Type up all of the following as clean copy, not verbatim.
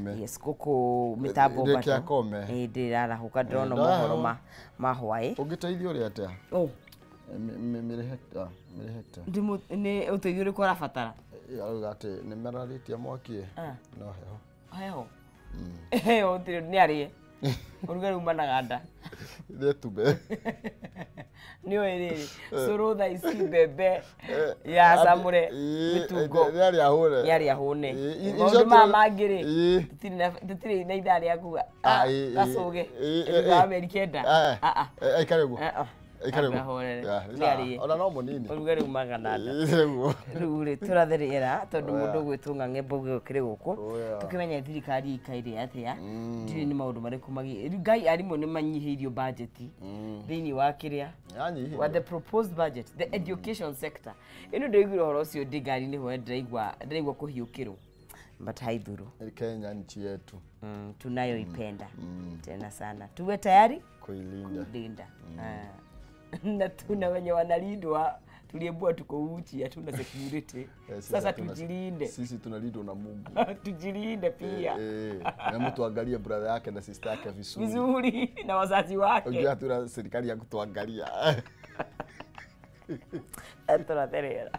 Akome. Yes, gũkũ mĩtambo Reke bado. akome. Ĩĩ, ndĩrarahũka ndĩrona Ndaheo. mohoro ma hwaĩ. Ũngĩteithio ũrĩa atĩa? Oh, Mĩrĩ hectare, mĩrĩ hectare. Nĩ ũteithio ũrĩkũ ũrabatara? Arauga atĩ nĩ mararĩtie mwaki Ah. no heho. Heho. Heho ũtirĩ nĩ arĩe. Ũrugarĩ umanaga nda. Nĩ tumbe. Nĩ ũĩ rĩrĩ, cũrũ thaa ici mbembe ya camũre mĩtungo. Nĩ arĩa ahũre. Nĩ arĩa ahũne. Ĩ, Maũndũ icoke maya mangĩ rĩ, Ĩ. tũtirĩ na ithaa rĩa kuga Ah, ĩ, ĩ, gacũge ĩ, thutha wa ĩ. mĩeri 9. Eh, Ah, ah. Aikare ũguo. Ah, ah. Aikare Ambe ũguo. ahorere. Ya, Nĩ arĩe. Ona no mũnini. Ũrugarĩ umaga na nda. Ĩ, nĩguo. Rĩu rĩ tũrathe rĩera tondũ Oya. mũndũ ũgwĩtwo Ng'ang'e Mbũgĩ ũkĩrĩ gũkũ Oya. tũkĩmenye thirikari ĩikaire atĩa, ndiũĩ nĩ maũndũ marĩkũ magi rĩu ngai arimũ nĩ manyihĩirio bajeti thĩinĩ wa kĩrĩa Yanyihĩrio. wa the proposed budget, the education sector ĩno. Ndĩraiguire ũhoro ũcio ndĩ ngari-inĩ hwaĩ, ndĩraigua kũhiũkĩrwo, but haithuru. Kenya nchi yetu. Tunayoipenda tena sana, tuwe tayari kuilinda. Kulinda. Ah. Na tuna wenye wanalindwa, tuliambiwa tuko uchi, hatuna security. Sisi Sasa tujilinde. Sisi tunalindwa na Mungu. Tujilinde pia. Na mtu angalie brother yake na sister yake vizuri. Vizuri na wazazi wake. Unajua hatuna serikali ya kutuangalia. Tũratherera.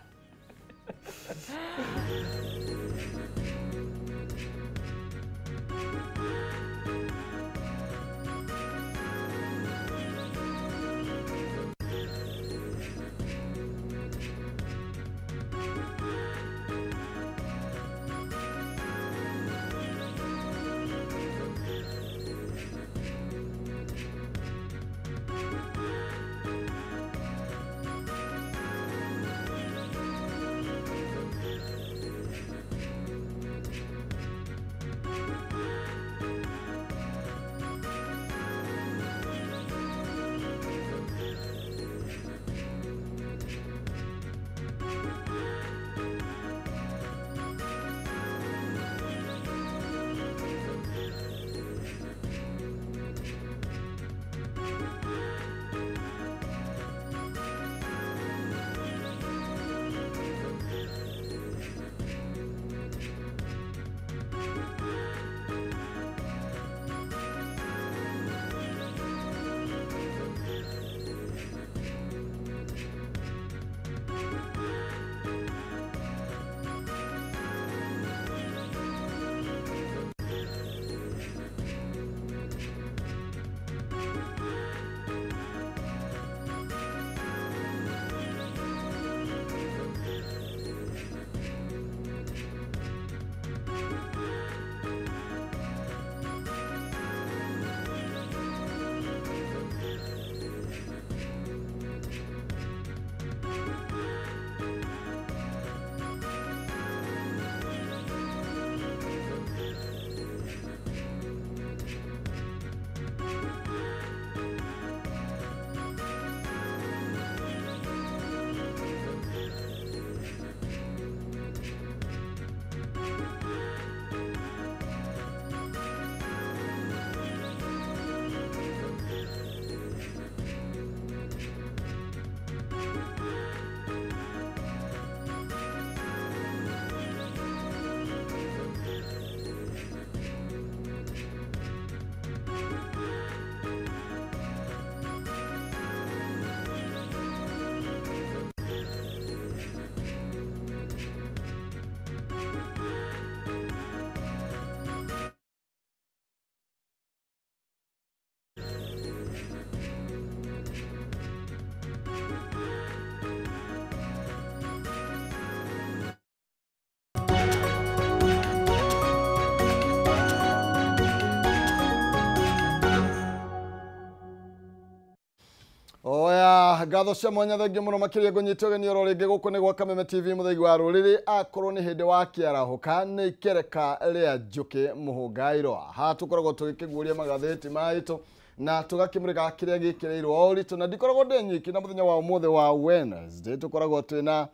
Oya, ngatho cia mwanya, thengiũ mũno makĩria. Ngũnyita ũgeni oro rĩngĩ gũkũ nĩ gwa Kameme TV, mũthaiga wa rũrĩrĩ. Akorwo nĩ hĩndĩ wa kĩarahũka, nĩ ikereka rĩa njũkĩ mũhũngairwa. Haha tũkoragwo tũgĩkĩguũria magathĩti maitũ na tũgakĩmũrĩka kĩrĩa gĩkĩrĩirwo ũritũ, na ndikoragwo ndĩ nyiki. Na mũthenya wa ũmũthĩ wa Wednesday tũkoragwo twĩna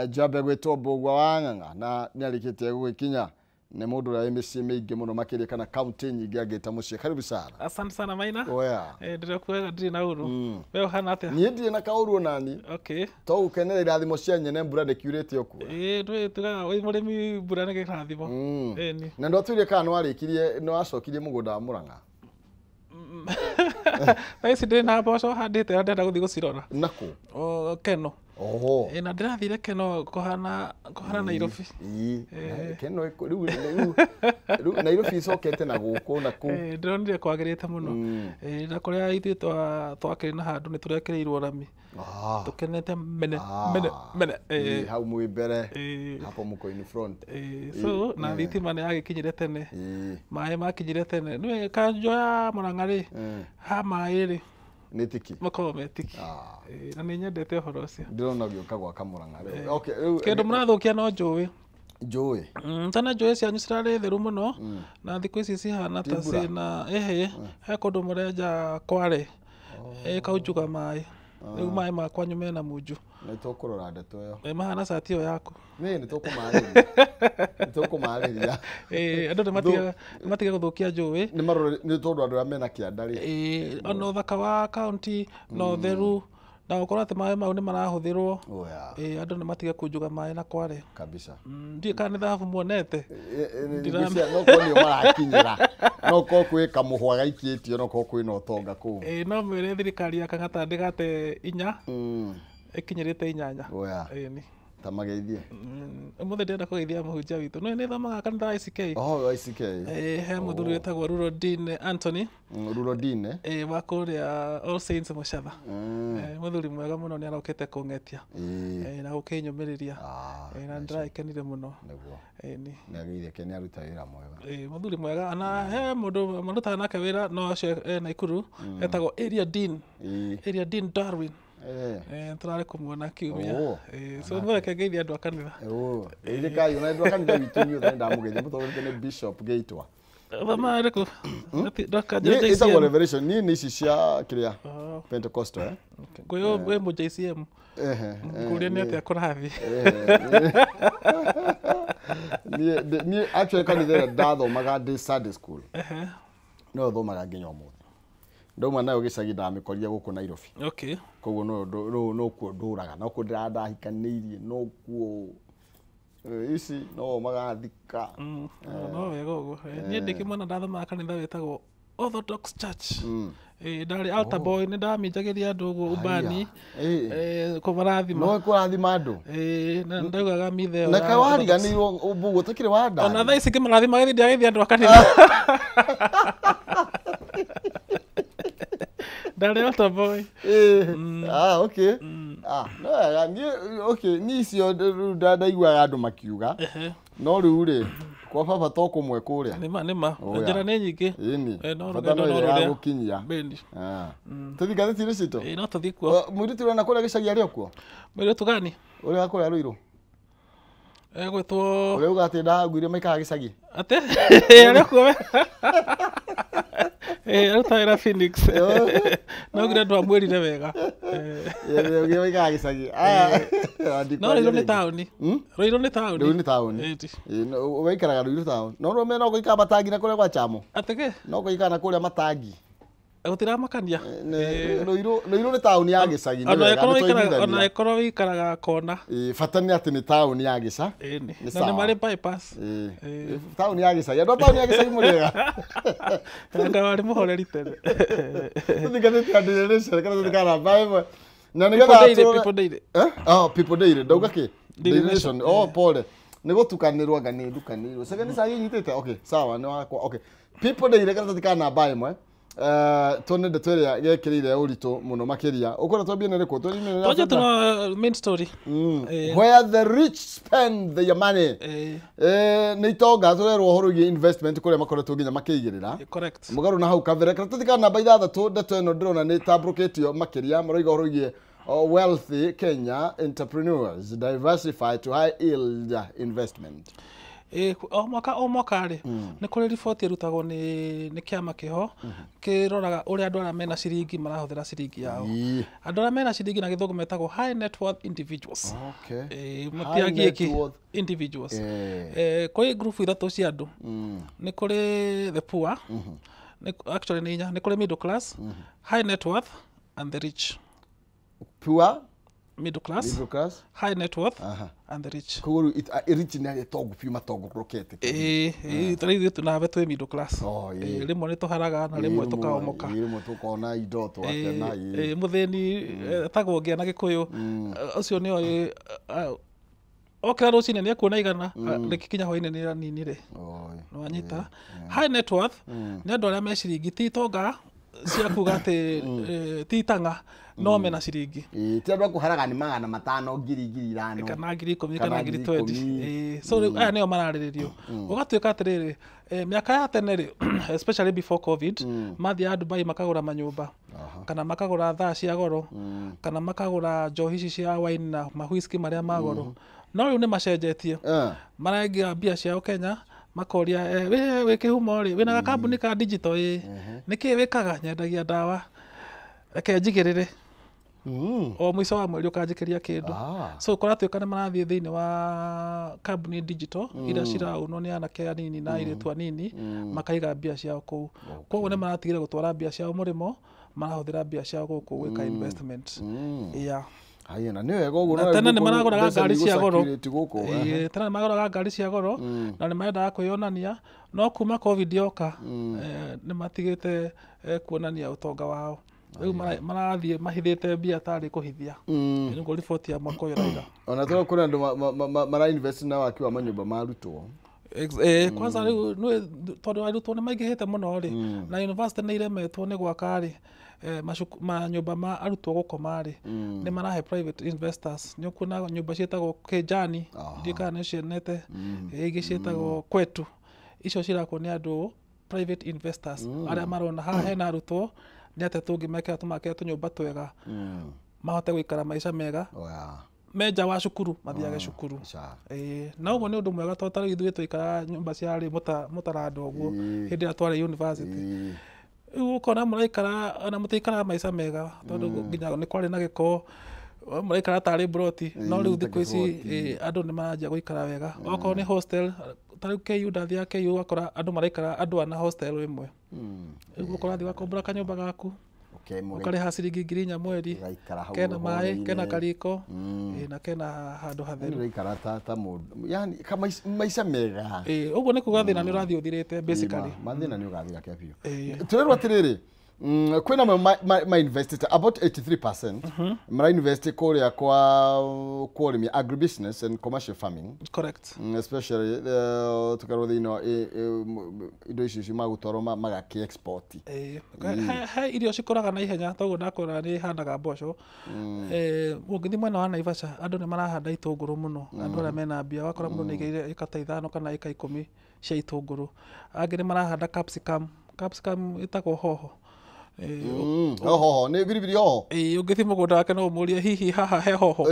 njambe gwĩtwo Mbũgua wa Ng'ang'a, na nĩ arĩkĩtie gũgĩkinya. Nĩ mũndũ ũrĩa wĩ mĩciĩ mĩingĩ mũno makĩria kana kaunti nyingĩ angĩta mũciĩ. Karibu sana. Asante sana Maina. Oya. Ndĩrakuwega ndirĩ na ũru. We ũhana atĩa? Niĩ ndirĩ na kaũru onani. Okay. To gũkenera irathimo cia nyene mbura ndĩkiurĩte o kuo. Ĩĩ ndũĩ tugaga wĩ mũrĩmi mbura nĩ kĩrathimo. Ĩni. Na ndwatwĩrire kana nĩwarĩkirie nĩwacokirie mũgũnda wa Mũrang'a. Thaa ici ndĩ na mboco handĩte na ndĩrenda gũthiĩ gũcirora. Nakũ? O Keno. Oho. Ĩ na ndĩrathire Keno kũhana kũhana Nairobi. Ĩĩ. Keno rĩu rĩu rĩu Nairobi icokete na gũkũ na kũu. Ĩ ndĩronire kwagĩrĩte mũno. Ĩ na kũrĩa ithuĩ twakĩrĩ na handũ nĩ tũrekĩrĩirwo rami. Tũkenete mene mene mene. Ĩĩ hau mwĩ mbere. Hapo mko in front. Ĩ so na thitima nĩ yagĩkinyire tene. Ĩĩ. Maĩ makinyire tene. Nĩwe kanjũ ya Mũrang'a rĩ ha maĩ rĩ Nĩ tiki. Makoragwo me tiki. Na nĩ nyendete ũhoro ũcio. Ndĩrona ũgĩũka gwaka Mũrang'a rĩu. Okay, rĩu Kĩndũ mũrathũkia no njũĩ. Njũĩ? Tene njũĩ cianyu cirarĩ theru mũno na thikũ ici cihana ta ciĩna ĩhĩ he kũndũ mũrenja kware ĩkaunjuga maĩ. Rĩu maĩ ma kwanyu mena munju. Nĩ tũkũrora ndeto ĩyo. Mahana cati ĩyo yaku. Nĩ tũkũmarĩria. Nĩ tũkũmarĩria. Andũ nĩ matige gũthũkia njũĩ. Nĩ marore nĩ tondũ andũ arĩa mena kĩanda rĩ. Ona ũthaka wa kaunti na ũtheru na gũkorwo atĩ maĩ mau nĩ marahũthĩrwo. Andũ nĩ matige kunjuga maĩ na kware. Kabisa. Ndiũĩ kana nĩ thahabu muonete. No korwo nĩo marakinyĩra. No korwo kwĩ kamũhwa gaikĩtio no korwo kwĩna ũtonga kũu. No mwĩre thirikari ya Kang'ata ndĩgate inya. Ĩkinyĩrĩte inyanya. Ĩni. Ta mageithie. Ũmũthĩ ndĩrenda kũgeithia mũhunjia witũ. Nĩ nĩthomaga kanitha wa ICK. Oh, ICK. He mũthuri wĩtagwo Rurodine Anthony. Rurodine. Wa kũrĩa All Saints Mũcatha. Mũthuri mwega mũno nĩ arokĩte kũng'etia. Na gũkĩnyũmĩrĩria. Na ndĩragĩkenire mũno. Nĩguo. Ĩni. Nĩ ageithie nĩ aruta wĩra mwega. Mũthuri mwega na he mũndũ marutaga nake wĩra no ũcio e Naikuru etagwo Area Dean. Area Dean Darwin. Tũrarĩ kũmuona kiumia. So mũreke ngeithie andũ a kanitha. Geithĩkai ona andũ a kanitha witũ inyuothe nĩndamũgeithia mũtongoretie nĩ Bishop Gĩitwa. Thoma ĩrĩkũ? Ĩtagwo Revelation. Niĩ nĩ ici cia kĩrĩa Pentecostal eh. Ngũyũ wĩ mũ JCM. Ngũria nĩ atĩa kũrathiĩ. Niĩ actually kanitha ĩrĩa ndathomaga ndĩ Sunday school. No thomaga nginya ũmũthĩ. Ndauma nayo gĩcagi ndamĩkorire gũkũ Nairobi. Okay. Koguo no nokuo ndũraga nokuo ndĩrandahikanĩirie nokuo ici no magathika. No wega ũguo. Niĩ ndĩ kĩmwana ndathomaga kanitha wĩtagwo Orthodox Church. Ndarĩ altar boy nĩ ndaminjagĩria andũ ũguo ubani kũmarathima. No kũrathima andũ. Na ndaugaga mithe ĩyo. Na kaĩ wariganĩirwo ũguo ũtakĩrĩ wa ndani. Ona thaa ici ngĩmarathima gĩthiĩ ndiageithia andũ a kanitha. Ndarĩ altar boy. Okay. No wega niĩ okay niĩ icio rĩu ndaiguaga andũ makiuga. No rĩu rĩ kwa baba to kũmwe kũrĩa. Nĩma nĩma. Njĩra nĩ nyingĩ. Ĩni. No Bata rũgendo no no ĩrĩa ya rũrĩa. gũkinyia. Bĩni. Tũthiĩ ngathĩti-inĩ citũ? No tũthiĩ kuo. Mũirĩtu ũrĩa na kũrĩa gĩcagi arĩ o kuo? Mũirĩtu gani? Ũrĩa wa kũrĩa Rũirũ. Egwĩtwo Ũrĩa uga atĩ ndaguire maikaraga gĩcagi. Atĩ? Arĩ kuo we. Aruta wĩra Phoenix. No nginya ndwamwĩrire wega. Ũrĩa maikaraga gĩcagi. No Rũirũ nĩ taũni. Rũirũ nĩ taũni. Rũirũ nĩ taũni. Waikaraga Rũirũ taũni. No rũme no gũikara matangi na kũrĩa gwa Chamo. Atĩ kĩ? No gũikara na kũrĩa matangi. Gũtiramakania. Rũirũ nĩ taũni ya gĩcagi nĩ wega nĩ twaiguithania. Ona ĩkorwo wĩikaraga kona. Bata nĩ atĩ nĩ taũni ya gĩca. Na nĩ marĩ bypass. Taũni ya gĩcagi. Andũ a taũni ya gĩcagi mũrĩ ega. Anga warĩ mũhoreri tene. Tũthiĩ ngathĩti ya Daily Nation kana tũthiĩ kana Bible. Na nĩgetha People Daily. Oh, People Daily. Ndauga kĩ? Daily Nation. Oh, pole. Nĩ gũtukanĩrwo anga nĩ ndukanĩirwo. Second cai nyitĩte. Okay, sawa nĩ wakwa. Okay. People Daily karatathi ka namba ĩmwe. Tuone ndeto ĩrĩa gekĩrĩire ũritũ mũno makĩria. Ũkwenda twambie na rĩkũ? Twambie tuna main story. Where the rich spend their money. Nĩ itonga tũrerwo ũhoro wĩgiĩ investment kũrĩa makoretwo nginya makĩigĩrĩra. Correct. Mũgarũ na hau kabere karatathi ka namba ithathatũ ndeto ĩno ndĩrona nĩ ĩtambũrũkĩtio makĩria maroiga ũhoro wĩgiĩ wealthy Kenya entrepreneurs diversify to high yield investment. O mwaka rĩ, nĩ kũrĩ riboti ĩrutagwo nĩ kĩama kĩho kĩroraga ũrĩa andũ arĩa mena ciringi marahũthĩra ciringi yao. Andũ arĩa mena ciringi na gĩthũngũ metagwo high net worth individuals. Matiagiĩki individuals. Kũrĩ group ithatũ cia andũ. Nĩ kũrĩ the poor, actually nĩ inya, nĩ kũrĩ middle class, high net worth and the rich. Poor, middle class, high net worth, and the rich. Koguo rich nĩ arĩa tongu biũ matongorokete. Rĩu ithuĩ nawe twĩ middle class. Rĩmwe nĩ tũharaga na rĩmwe tũkaomoka. Rĩmwe tũkona indo tũgakena. Mũthĩni etagwo ngĩa na Gĩkũyũ, ũcio nĩoĩ okĩra rũcinĩ nĩ ekuona igana, rĩgĩkinya hwainĩ nĩ aninire. Nĩwanyita. High net worth nĩ andũ arĩa me ciringi, ti itonga cia kuga atĩ ti itang'a, no mena ciringi. Ti andũ a kũharaga nĩ 500 ngiri 5,000 kana 10,000 kana 20,000. So rĩu aya nĩo mararĩrĩrio. Ũgatuĩka atĩrĩrĩ, mĩaka ya tene rĩ, especially before COVID, mathiaga Dubai makagũra manyũmba, kana makagũra thaa cia goro, kana makagũra njohi ici cia wine na ma whisky marĩa ma goro. No rĩu nĩ macenjetie. Maraingĩra mbia ciao Kenya, makoria wĩ kĩhumo rĩ, wĩna gakambuni ka digital ĩ, nĩkĩĩ wĩkaga? Nyendagia ndawa, reke njigĩrĩre. O mũico wa mweri ũkanjĩkĩria kĩndũ. So kũratuĩka nĩ marathiĩ thĩinĩ wa kambuni digital iria ciraunwo nĩ anake anini na airĩtu anini, makaiga mbia ciao kũu. Koguo nĩ maratigire gũtwara mbia ciao mũrĩmo, marahũthĩra mbia ciao gũkũ gwĩka investment. Yeah. Haya, na nĩ wega ũguo. Na tene nĩ maragũraga ngari cia goro. Tene nĩ maragũraga ngari cia goro na nĩ marendaga kwĩyonania, no kuma COVID yoka nĩ matigĩte kuonania ũtonga wao. Rĩu marathiĩ mahithĩte mbia tarĩ kũhithia. Nĩguo riboti ya mwaka ũyũ ĩrauga. Ona tondũ kũrĩ andũ mara invest na waki wa manyũmba ma arutwo. Kwanza rĩu tondũ arutwo nĩ maingĩhĩte mũno rĩ, na university nĩ iremetwo nĩ gwaka rĩ, manyũmba ma arutwo gũkoma rĩ, nĩ marahe private investors. Nĩ ũkuona nyũmba ciĩtagwo Kĩnjani, ndiũĩ kana nĩ ũcionete, ingĩ ciĩtagwo Kwetu. Icio cirakwo nĩ andũ private investors arĩa marona haha hena arutwo, nĩ atĩa tũngĩmekĩra tũmakĩre tũnyũmba twega, mahote gũikara maica mega, me nja wa cukuru mathiage cukuru. Na ũguo nĩ ũndũ mwega tondũ ta rĩu ithuĩ twaikaraga nyũmba ciarĩ mũtarando ũguo hĩndĩ ĩrĩa twarĩ university. Rĩu ũkona mũraikara ona mũtiikaraga maica mega tondũ nginya nĩ kwarĩ na gĩko, mũraikara tarĩ mburoti. No rĩu thikũ ici andũ nĩ maranjia gũikara wega. Okorwo nĩ hostel, ta rĩu KU, ndathiaga KU ũgakora andũ maraikara andũ ana hostel ĩmwe. Rĩu ũkora thiĩ ũgakombora kanyũmba gaku, ũkarĩha ciringi 4,000 mweri, kena maĩ, kena kariko, na kena handũ hatheru. Ũraikara ta mũndũ, yani maica mega. Ũguo nĩ kuga thĩna nĩ ũrathiĩ ũthirĩte basically. Mathĩna nĩ ũgathira kĩa biũ. Tũrerwo atĩrĩrĩ, kwĩna ma invest about 83% mara invest kũrĩa kwa ũrĩmi, agribusiness and commercial farming. Correct. Especially tũkarwo thĩinĩ indo ici cimagũtwarwo magakĩ export. He irio cikũraga na ihenya, toguo ndakwĩra nĩ handaga mboco. Ũngĩthiĩ mwena wa Naivasha andũ nĩ marahanda itũngũrũ mũno, andũ arĩa mena mbia wakora mũndũ nĩ aigĩrĩire ĩka ta 5 kana ĩka 10 cia itũngũrũ. Angĩ nĩ marahanda capsicum, capsicum ĩtagwo hoho. Hoho nĩ biribiri hoho. Ũngĩthiĩ mũgũnda wake no ũmũrie hihi haha he hoho.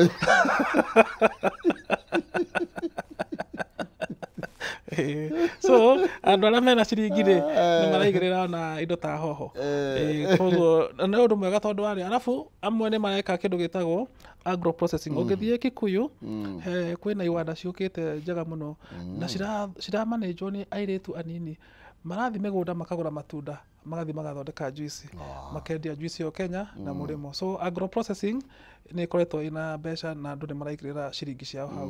So andũ arĩa mena ciringi rĩ, nĩ maraigĩrĩra ona indo ta hoho. Koguo nĩ ũndũ mwega tondũ warĩ, arabu amwe nĩ mareka kĩndũ gĩtagwo agro processing. Ũngĩthiĩ Kikuyu, kwĩna iwanda ciũkĩte njega mũno na ciramanĩnjwo nĩ airĩtu anini. Marathiĩ mĩgũnda makagũra matunda, magathiĩ magathondeka juice, makendia juice ĩyo Kenya na mũrĩmo. So agro processing nĩ ĩkoretwo ĩna mbeca na andũ nĩ maraigĩrĩra ciringi ciao hau.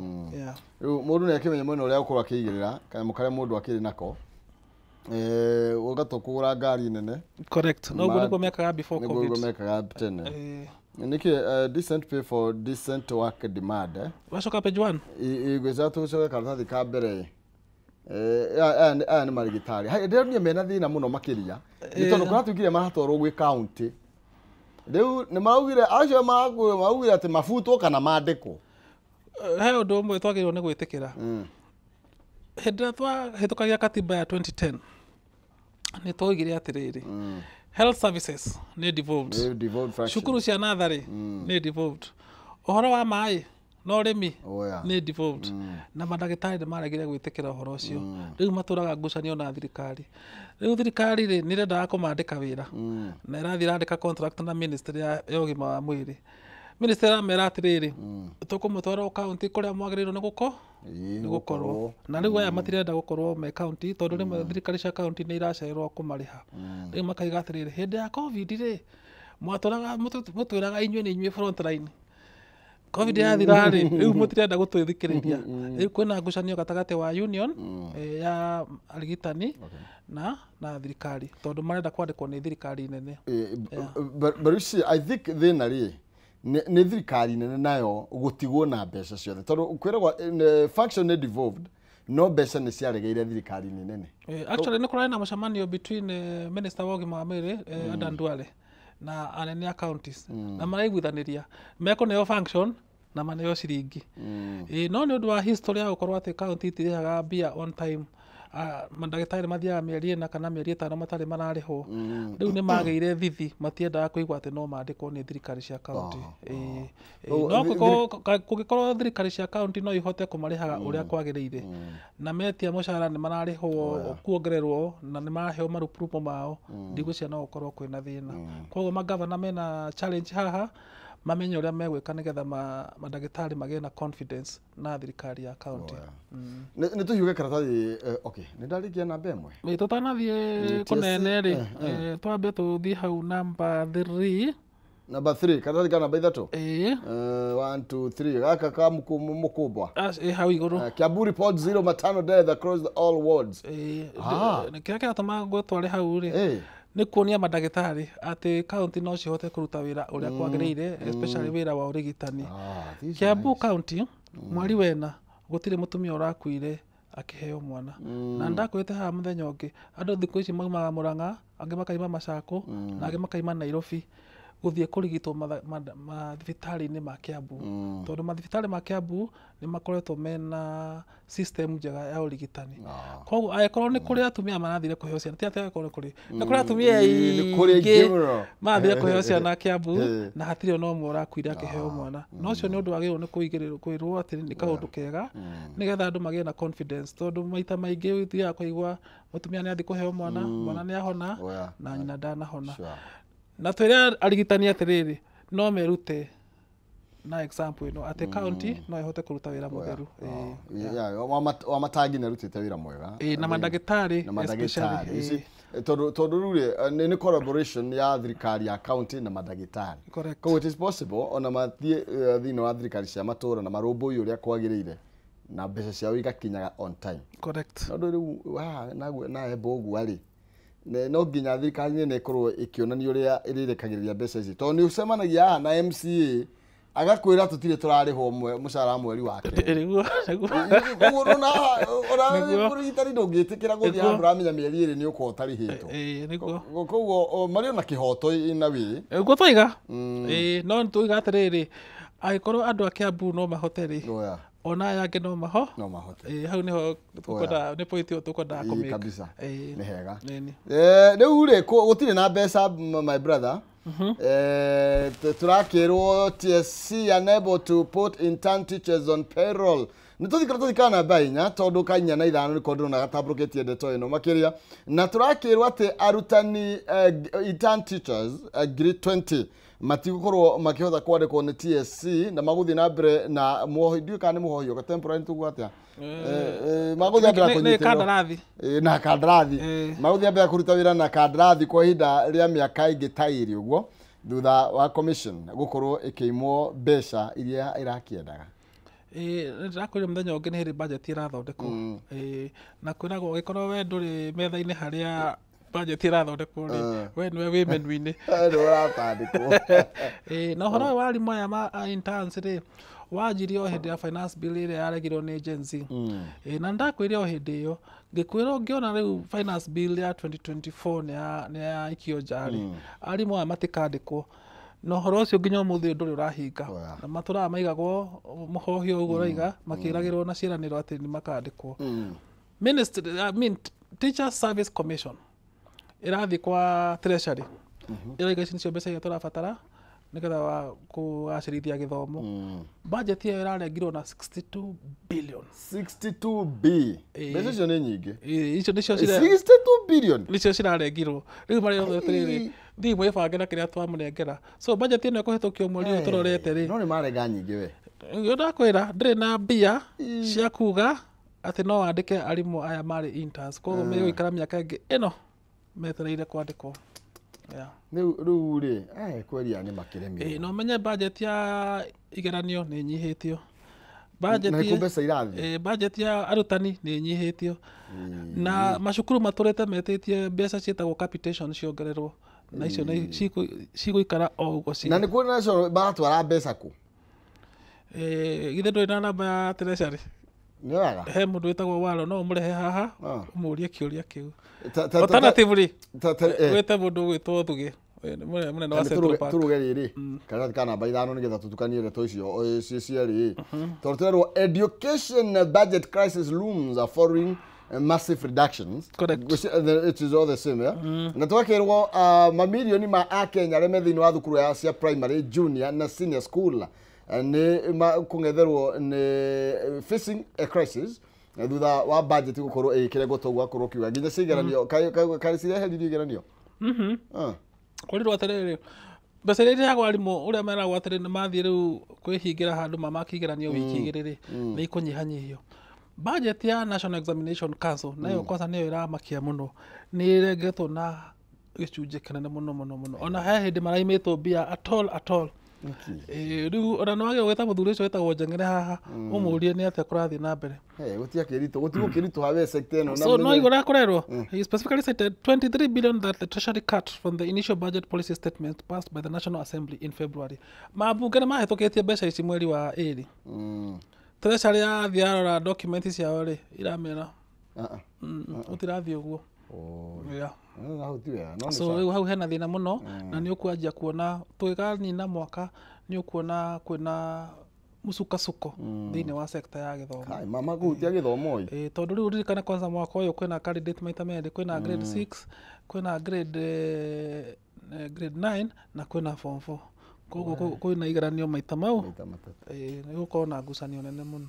Rĩu mũndũ nĩ akĩmenya mwena ũrĩa ũkorwo akĩigĩrĩra, kanyamũ karĩa mũndũ akĩrĩ nako. Ũgatũ kũgũra ngari nene. Correct. No ũguo nĩguo mekaga before COVID. Nĩguo mekaga tene. Nĩkĩ decent pay for decent work demand. Wacoka page 1. Igwĩca tũcoke karatathi ka mbere. Aya nĩ marigitari. Ndĩronire mena thĩna mũno makĩria. Nĩ tondũ kũratuĩkire maratwarwo gwĩ county. Rĩu nĩ maraugire acio maraugire atĩ mabutwo kana mandĩkwo. He ũndũ ũmwe twagĩrĩirwo nĩ gwĩtĩkĩra. Hĩndĩ ĩrĩa twahĩtũkagia katiba ya 2010 nĩ twoigire atĩrĩrĩ, health services nĩ devolved. Cukuru cia natharĩ nĩ devolved. Ũhoro wa maĩ No ũrĩmi Oya. nĩ devolved, na mandagĩtarĩ nĩ maregire gwĩtĩkĩra ũhoro ũcio. Rĩu matũraga ngucanio na thirikari. Rĩu thirikari rĩ, nĩ ĩrendaga kũmandĩka wĩra, na ĩrathiĩ ĩrandĩka contract na ministry ya ũgima wa mwĩrĩ. Ministry ĩramera atĩrĩrĩ, tũkũmũtwara o county kũrĩa mwagĩrĩirwo nĩ gũko Ĩĩ, nĩ gũkorwo. Na rĩu aya matirenda gũkorwo me county, tondũ rĩmwe thirikari cia county nĩ iracererwo kũmarĩha. Rĩu makaiga atĩrĩrĩ, hĩndĩ ya COVID rĩ, mwatũraga mũtwĩraga inyuĩ nĩ inyuĩ frontline. COVID yathira rĩ, rĩu mũtirenda gũtwĩthikĩrĩria. Rĩu kwĩna ngucanio gatagatĩ wa union ya arigitani na thirikari, tondũ marenda kwandĩkwo nĩ thirikari nene. But you see, I think thĩna rĩ nĩ thirikari nene nayo gũtigwo na mbeca ciothe, tondũ kwĩragwo function nĩ devolved, no mbeca nĩ ciaregeire thirikari-inĩ nene. Actually nĩ kũrarĩ na mũcemanio between minister wa ũgima wa mwĩrĩ, Adan Duale, na anene a counties, na maraiguithanĩria mekũneo function na maneo ciringi. No nĩ ũndũ wa history ya gũkorwo atĩ county itirĩhaga mbia on time, mandagĩtarĩ mathiaga mĩeri 4 kana mĩeri 5 matarĩ mararĩhwo. Rĩu nĩ magĩire thithi, matiendaga kũigua atĩ no mandĩkwo nĩ thirikari cia county. No kũngĩkorwo thirikari cia county no ihote kũmarĩhaga ũrĩa kwagĩrĩire, na metia mũcara nĩ mararĩhwo kuongererwo, na nĩ maraheo marupurupu mao, ndigwĩciria no gũkorwo kwĩna thĩna. Koguo magavana mena challenge haha, mamenye ũrĩa megwĩka nĩgetha mandagĩtarĩ magĩe na confidence na thirikari ya county. Nĩ tũhiũge karatathi. Okay, nĩ ndarĩkia namba 1. Tũtanathiĩ kũnene rĩ, twambe tũthiĩ hau namba 3. Namba 3, karatathi ka namba 3. Ĩĩ. 1 2 3, gaka ka mũkũmbwa. Hau igũrũ. Kiambu report 0 maternal death across all wards. Kĩrĩa kĩratũma ngwĩtware hau rĩ, nĩ kuonia mandagĩtarĩ atĩ county no cihote kũruta wĩra ũrĩa kwagĩrĩire, especially wĩra wa ũrigitani. Kiambu county mweri wena gũtirĩ mũtumia ũrakuire akĩheo mwana. Na ndakwĩte haha mũthenya ũngĩ, andũ thikũ ici maumaga Murang'a, angĩ makaima Machako, na angĩ makaima Nairobi gũthiĩ kũrigitwo mathibitarĩ-inĩ ma Kiambu, tondũ mathibitarĩ ma Kiambu nĩ makoretwo mena system njega ya ũrigitani. Koguo angĩkorwo nĩ kũrĩ atumia marathire kũheo ciana, ti atĩ angĩkorwo nĩ kũrĩ, nĩ kũrĩ atumia aingĩ marathire kũheo ciana Kiambu, na hatirĩ ona ũmwe ũrakuire akĩheo mwana. Na ũcio nĩ ũndũ wagĩrĩirwo nĩ kwĩrwo atĩ nĩ kaũndũ kega, nĩgetha andũ magĩe na confidence, tondũ maita maingĩ ũthiaga kũigua mũtumia nĩ athiĩ kũheo mwana, mwana nĩ ahona na nyina ndanahona. Na twĩre arigitani atĩrĩrĩ, no merute na example ĩno atĩ county no ĩhote kũruta wĩra mũtheru. Wa matangi nĩ arutĩte wĩra mwega. Na mandagĩtarĩ especially. Tondũ rĩu rĩ, nĩ collaboration ya thirikari ya county na mandagĩtarĩ. Koguo it is possible ona mathiĩ thĩinĩ wa thirikari cia matũra na marũmbũiyo ũrĩa kwagĩrĩire, na mbeca ciao igakinyaga on time. Correct. No rĩu na embo ũguo rĩ, no nginya thirikari nene ĩkorwo ĩkĩonania ũrĩa ĩrĩrekagĩrĩria mbeca ici, tondũ nĩ ũcemanagia haha na MCA agakwĩra tũtirĩ tũrarĩhwo mũcara mweri wa kerĩ. Koguo ona mũrigitani ndũngĩtĩkĩra gũthiĩ handũ ũramenya mĩeri 2 nĩ ũkorwo ũtarĩhĩtwo. Koguo marĩ ona kĩhoto ina wĩ. Ũguo twaiga. No nĩtwaiga atĩrĩrĩ, angĩkorwo andũ a Kiambu no mahote rĩ, ona aya angĩ no mahote. Hau nĩho tũkwenda, nĩ point ĩyo tũkwendaga kũmake. Kabisa. Nĩ hega. Rĩu rĩ, gũtirĩ na mbeca my brother. Tũrakĩrwo TSC unable to put intern teachers on payroll. Nĩ tũthikara namba 4, tondũ ka 4 na 5 nĩko ndĩrona gatambũrũkĩtie ndeto ĩno makĩria. Na tũrakĩrwo atĩ arutani intern teachers grade 20 matigũkorwo makĩhota kwandĩkwo nĩ TSC, na magũthiĩ na mbere na mũhohi, ndiũĩ kana nĩ mũhohi ũka temporary tuguo atĩa, magũthiĩ na mbere kũnyitĩrĩrwo kandarathi. Na kandarathi, magũthiĩ na mbere kũruta wĩra na kandarathi kwa ihinda rĩa mĩaka ĩngĩ ta 2 ũguo, thutha wa commission gũkorwo ĩkĩimwo mbeca iria ĩrakĩendaga. Ndĩrakwĩra mũthenya ũngĩ nĩ hĩndĩ budget ĩrathondekwo. Na kwĩragwo ũngĩkorwo we ndũrĩ metha-inĩ harĩa budget ĩrathondekwo rĩ, we nĩwe wĩ menu-inĩ. Nĩwe ũratandĩkwo. Na ũhoro ũyũ wa arimũ aya ma interns rĩ, wanjirie o hĩndĩ ya finance bill ĩrĩa yaregirwo nĩ Gen Z. Na ndakwĩire o hĩndĩ ĩyo, ngĩkwĩra ũngĩona rĩu finance bill ya 2024 nĩ yaikio nja rĩ, arimũ aya matikandĩkwo. Na ũhoro ũcio nginya ũmũthĩ ndũrĩ ũrahinga. Na matũraga maigagwo mũhohio ũguo ũraiga, makĩragĩrwo na ciĩranĩro atĩ nĩ makandĩkwo. Ministry, I mean, Teacher Service Commission ĩrathiĩ kwa Treasury, ĩraiga ici nĩcio mbeca iria tũrabatara nĩgetha wa kũgacĩrithia gĩthomo. Budget ĩyo ĩrarengirwo na 62 billion. 62 b. Mbeca icio nĩ nyingĩ. Icio nĩcio 62 billion. Nĩcio cirarengirwo. Rĩu marĩothe atĩrĩrĩ, thiĩ mwĩbange na kĩrĩa twamũnengera. So budget ĩno ĩkũhĩtũkio mweri ũyũ tũrorete rĩ, No nĩ marenga nyingĩ we. Nĩguo ndakwĩra ndĩrĩ na mbia cia kuga atĩ no wandĩke arimũ aya marĩ interns, koguo megũikara mĩaka ĩngĩ ĩno metereire kwandĩkwo. Yeah. Rĩu rĩ, kweria nĩ makĩremio. Ĩĩ, na ũmenye budget ya igeranio nĩ ĩnyihĩtio. Na nĩkũ mbeca irathiĩ? Budget ya arutani nĩ ĩnyihĩtio. Na macukuru matũrĩte metĩtie mbeca ciĩtagwo capitation ciongererwo, na icio nĩ cigũikara o ũguo cirĩ. Na nĩ kuo nacio maratwara mbeca kũ? Githĩ ndũrĩ na namba ya treasury? Nĩoyaga? He mũndũ wĩtagwo Walo, no ũmũrehe haha ũmũrie kĩũria kĩu. Alternatively, wĩte mũndũ ũgwĩtwo Thugĩ, mũnene wa Central Bank. Turuge rĩrĩ karatathi ka namba 5 nĩgetha tũtukanie ndeto icio ciĩ cierĩ. Tondũ tũrerwo education budget crisis looms are following massive reductions. Correct. It is all the same, yeah? Na twakĩrwo mamirioni ma akenya arĩa me thĩinĩ wa thukuru ya cia primary, junior na senior school nĩ kũng'etherwo nĩ facing a crisis thutha wa budget gũkorwo ĩgĩkĩrengwo toguo akorwo kiuga nginya cia igeranio karĩ cireheririo igeranio. Kwĩrirwo atĩrĩrĩ, mbeca iria irĩhagwo arimũ ũrĩa meragwo atĩrĩ nĩ mathiĩ rĩu kwĩhingĩra handũ mamake igeranio wiki igĩrĩ rĩ, nĩ ikũnyihanyihio. Budget ya National Examination Council nayo kwanza nĩyo ĩramakia mũno, nĩ ĩrengetwo na gĩcunjĩ kĩnene mũno mũno mũno. Ona he hĩndĩ maraimĩtwo mbia at all at all. Rĩu ona nĩ wagĩrĩirwo gwĩta mũthuri ũcio wĩtagwo Njeng'ere haha ũmũrie nĩ atĩa kũrathiĩ na mbere. Gũtiakĩritũ, gũtigũkĩritũha we sector ĩno. So no igũrũ kũrerwo, he specifically cited 23 billion that the Treasury cut from the initial budget policy statement passed by the National Assembly in February. Mambunge nĩ mahĩtũkĩtie mbeca ici mweri wa ĩrĩ. Treasury yathiĩ yarora document ciao rĩ, iramera gũtirathiĩ ũguo. Yeah. So rĩu hau hena thĩna mũno, na nĩ ũkwanjia kuona tũgĩkanina mwaka nĩ ũkuona kwĩna mũcukasuko thĩinĩ wa sector ya gĩthomo. Mama kũhutia gĩthomo ĩ. Tondũ rĩu ririkana kwanza mwaka ũyũ kwĩna candidate maita merĩ, kwĩna grade 6, kwĩna grade 9 na kwĩna form 4. Koguo kwĩna igeranio maita mau, nĩ gũkorwo na ngucanio nene mũno.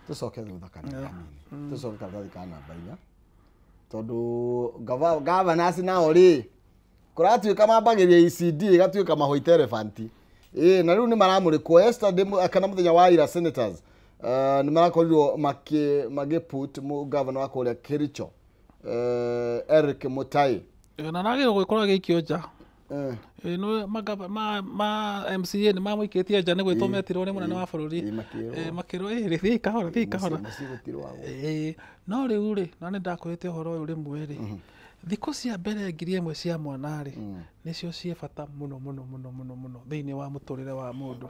Tũcoke thutha kanini. Tũcoke karatathi ka namba 4. Tondũ governors nao rĩ kũratuĩka mambagĩria ECD ĩgatuĩka mahoita elephant. Na rĩu nĩ maramũrĩkwo yesterday kana mũthenya wa ira senators nĩ marakorirwo magĩput governor wa kũrĩa Kericho, Eric Mutai. Na nagĩrĩirwo gũkorwo agĩikio nja. Ma MCA nĩ mamũikĩtie nja nĩ gwĩtwo metirwo nĩ mũnene wa bũrũri. Makĩrwo thiĩ kahora, thiĩ kahora. No rĩu rĩ, na nĩ ndakwĩrĩte ũhoro ũyũ rĩmwe rĩ, thikũ cia mbere 1000 cia mwana rĩ, nĩcio ciĩ bata mũno mũno mũno mũno mũno thĩinĩ wa mũtũrĩre wa mũndũ.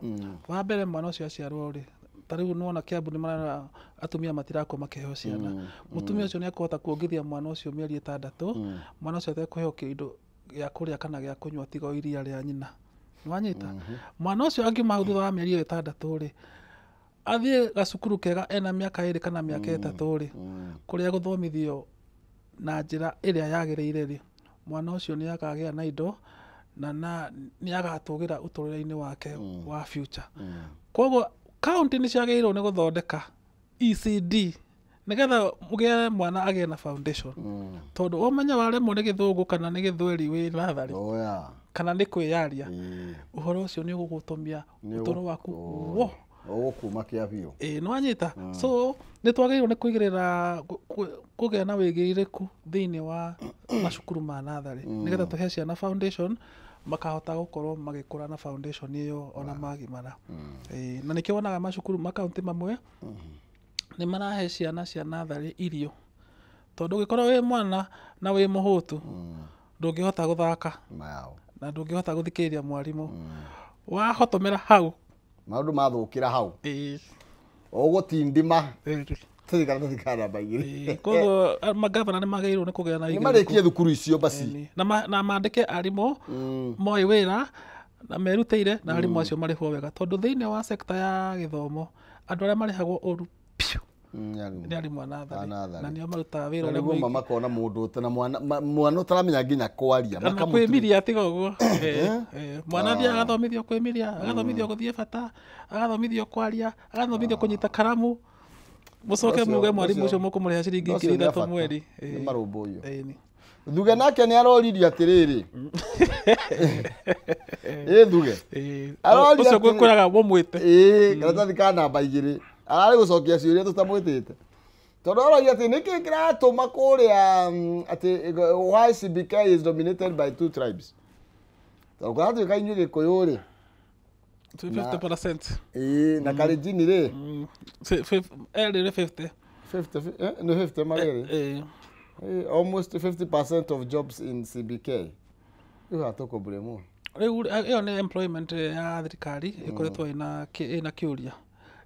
Wa mbere mwana ũcio aciarwo rĩ, ta rĩu nĩwona Kiambu nĩ marera atumia matirakua makĩheo ciana. Mũtumia ũcio nĩ ekũhota kuongithia mwana ũcio mĩeri 6, mwana ũcio atekũheo kĩndũ gĩa kũrĩa kana gĩa kũnyua tiga o iria rĩa nyina. Nĩwanyita? Mwana ũcio angiuma hau thutha wa mĩeri ĩyo 6 rĩ, athiĩ gacukuru kega ena mĩaka 2 kana mĩaka 3 rĩ, kũrĩa gũthomithio na njĩra ĩrĩa yagĩrĩire rĩ, mwana ũcio nĩ akagĩa na indo na nĩ agatũgĩra ũtũrĩre-inĩ wake wa future. Koguo county nĩ ciagĩrĩirwo nĩ gũthondeka ECD nĩgetha mũgĩe mwana agĩe na foundation. Tondũ ũmenye waremwo nĩ gĩthũngũ kana nĩ gĩthweri wĩ natharĩ, kana nĩ kwĩyaria, ũhoro ũcio nĩ ũgũgũtũmia ũtũro waku wo ũgũkuma kĩa biũ. Nĩwanyita? So nĩ twagĩrĩirwo nĩ kũigĩrĩra kũgĩa na wĩigĩrĩrĩku thĩinĩ wa macukuru ma natharĩ nĩgetha tũhe ciana foundation makahota gũkorwo magĩkũra na foundation ĩyo ona magimara. Na nĩkĩo wonaga macukuru ma kaunti mamwe nĩ marahe ciana cia natharĩ irio, tondũ ũngĩkorwo wĩ mwana na wĩ mũhũtu ndũngĩhota gũthaka na ndũngĩhota gũthikĩrĩria mwarimũ. Wahotomera hau maũndũ mathũkĩra hau ũgũtindima. Tũthiĩ ka namba 2. Koguo magavana nĩ magĩrĩirwo nĩ kũgĩa na nĩ marĩkie thukuru icio basi, na mandĩke arimũ moĩ wĩra na merutĩire, na arimũ acio marĩhwo wega, tondũ thĩinĩ wa sector ya gĩthomo andũ arĩa marĩhagwo ũru piũ Nĩ arimũ. Nĩ arimũ a natharĩ. A natharĩ. Na nĩo marutaga wĩra Na ũrĩa nĩguo mũingĩ. Makona mũndũ na mwana mwana ũtaramenya nginya kwaria Na makamũtu- kwĩmiria tiga ũguo. Mwana athiaga agathomithio kwĩmiria, agathomithio gũthiĩ bata, agathomithio kwaria, agathomithio kũnyita karamu, mũcoke muge mwarimũ ũcio mũkũmũrĩha ciringi Ũcio ngiri nĩ ithatũ bata. mweri. Nĩ marũmbũiyo. Ĩĩ. Thuge nake nĩ aroririe atĩrĩrĩ, ĩ Thuge. Ĩĩ. Aroria Ũcio atĩrĩ- ngwĩkwĩraga mũmwĩte. Ĩĩ, karatathi ka namba 2 ararĩ gũcokia ciũria tũtamwĩtĩte, tondũ aroria atĩ nĩkĩ kĩratũma kũrĩa atĩ why CBK is dominated by two tribes, tondũ kũratuĩka inyuĩ Gĩkũyũ rĩ 50%. Ĩĩ, na Kalenjin rĩ. Erĩ nĩ 50. 50, nĩ 50 marĩrĩ. Ĩĩ. Almost 50% of jobs in CBK rĩu hatũkũmburĩmũ. Rĩu ĩyo nĩ employment ya thirikari ĩkoretwo ĩna kĩũria.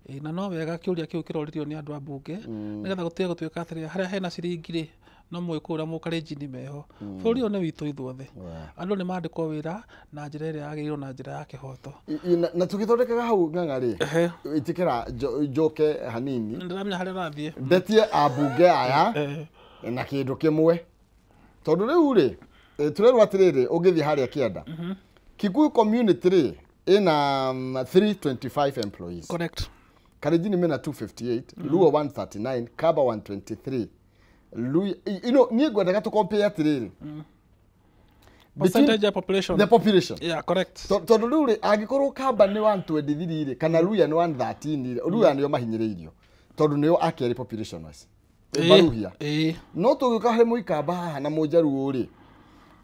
Ĩĩ, na no wega kĩũria kĩu kĩroririo nĩ andũ a mbunge, nĩgetha gũtige gũtuĩka atĩrĩ harĩa hena ciringi rĩ, no mũgĩkũyũ na mũkalenjini meho. Bũrũri ũyũ nĩ witũ ithuothe. Andũ nĩ mandĩkwo wĩra na njĩra ĩrĩa yagĩrĩirwo na njĩra ya kĩhoto. Na tũgĩthondekaga hau ng'ang'a rĩ, Ehe. ĩtĩkĩra njoke hanini. Ndĩramenya harĩa ũrathiĩ. Ndetie ambunge aya na kĩndũ kĩmwe, tondũ rĩu rĩ, tũrerwo atĩrĩrĩ, ũngĩthiĩ harĩa kĩanda Kikuyu community rĩ, ĩna 325 employees. Correct. Kalenjin mena 258, Luo 139, Kamba 123. Luo, niĩ ngwendaga tũ compare atĩrĩrĩ, Percentage ya population. The population. Yeah, correct. Tondũ rĩu rĩ, angĩkorwo Kamba nĩ 123 rĩ, kana Luya nĩ 113 rĩ, Luya nĩo mahinyĩrĩirio tondũ nĩo akerĩ population wise. Baruhia. No tũgĩũka harĩ Mũikamba haha na Mũnjaruo rĩ,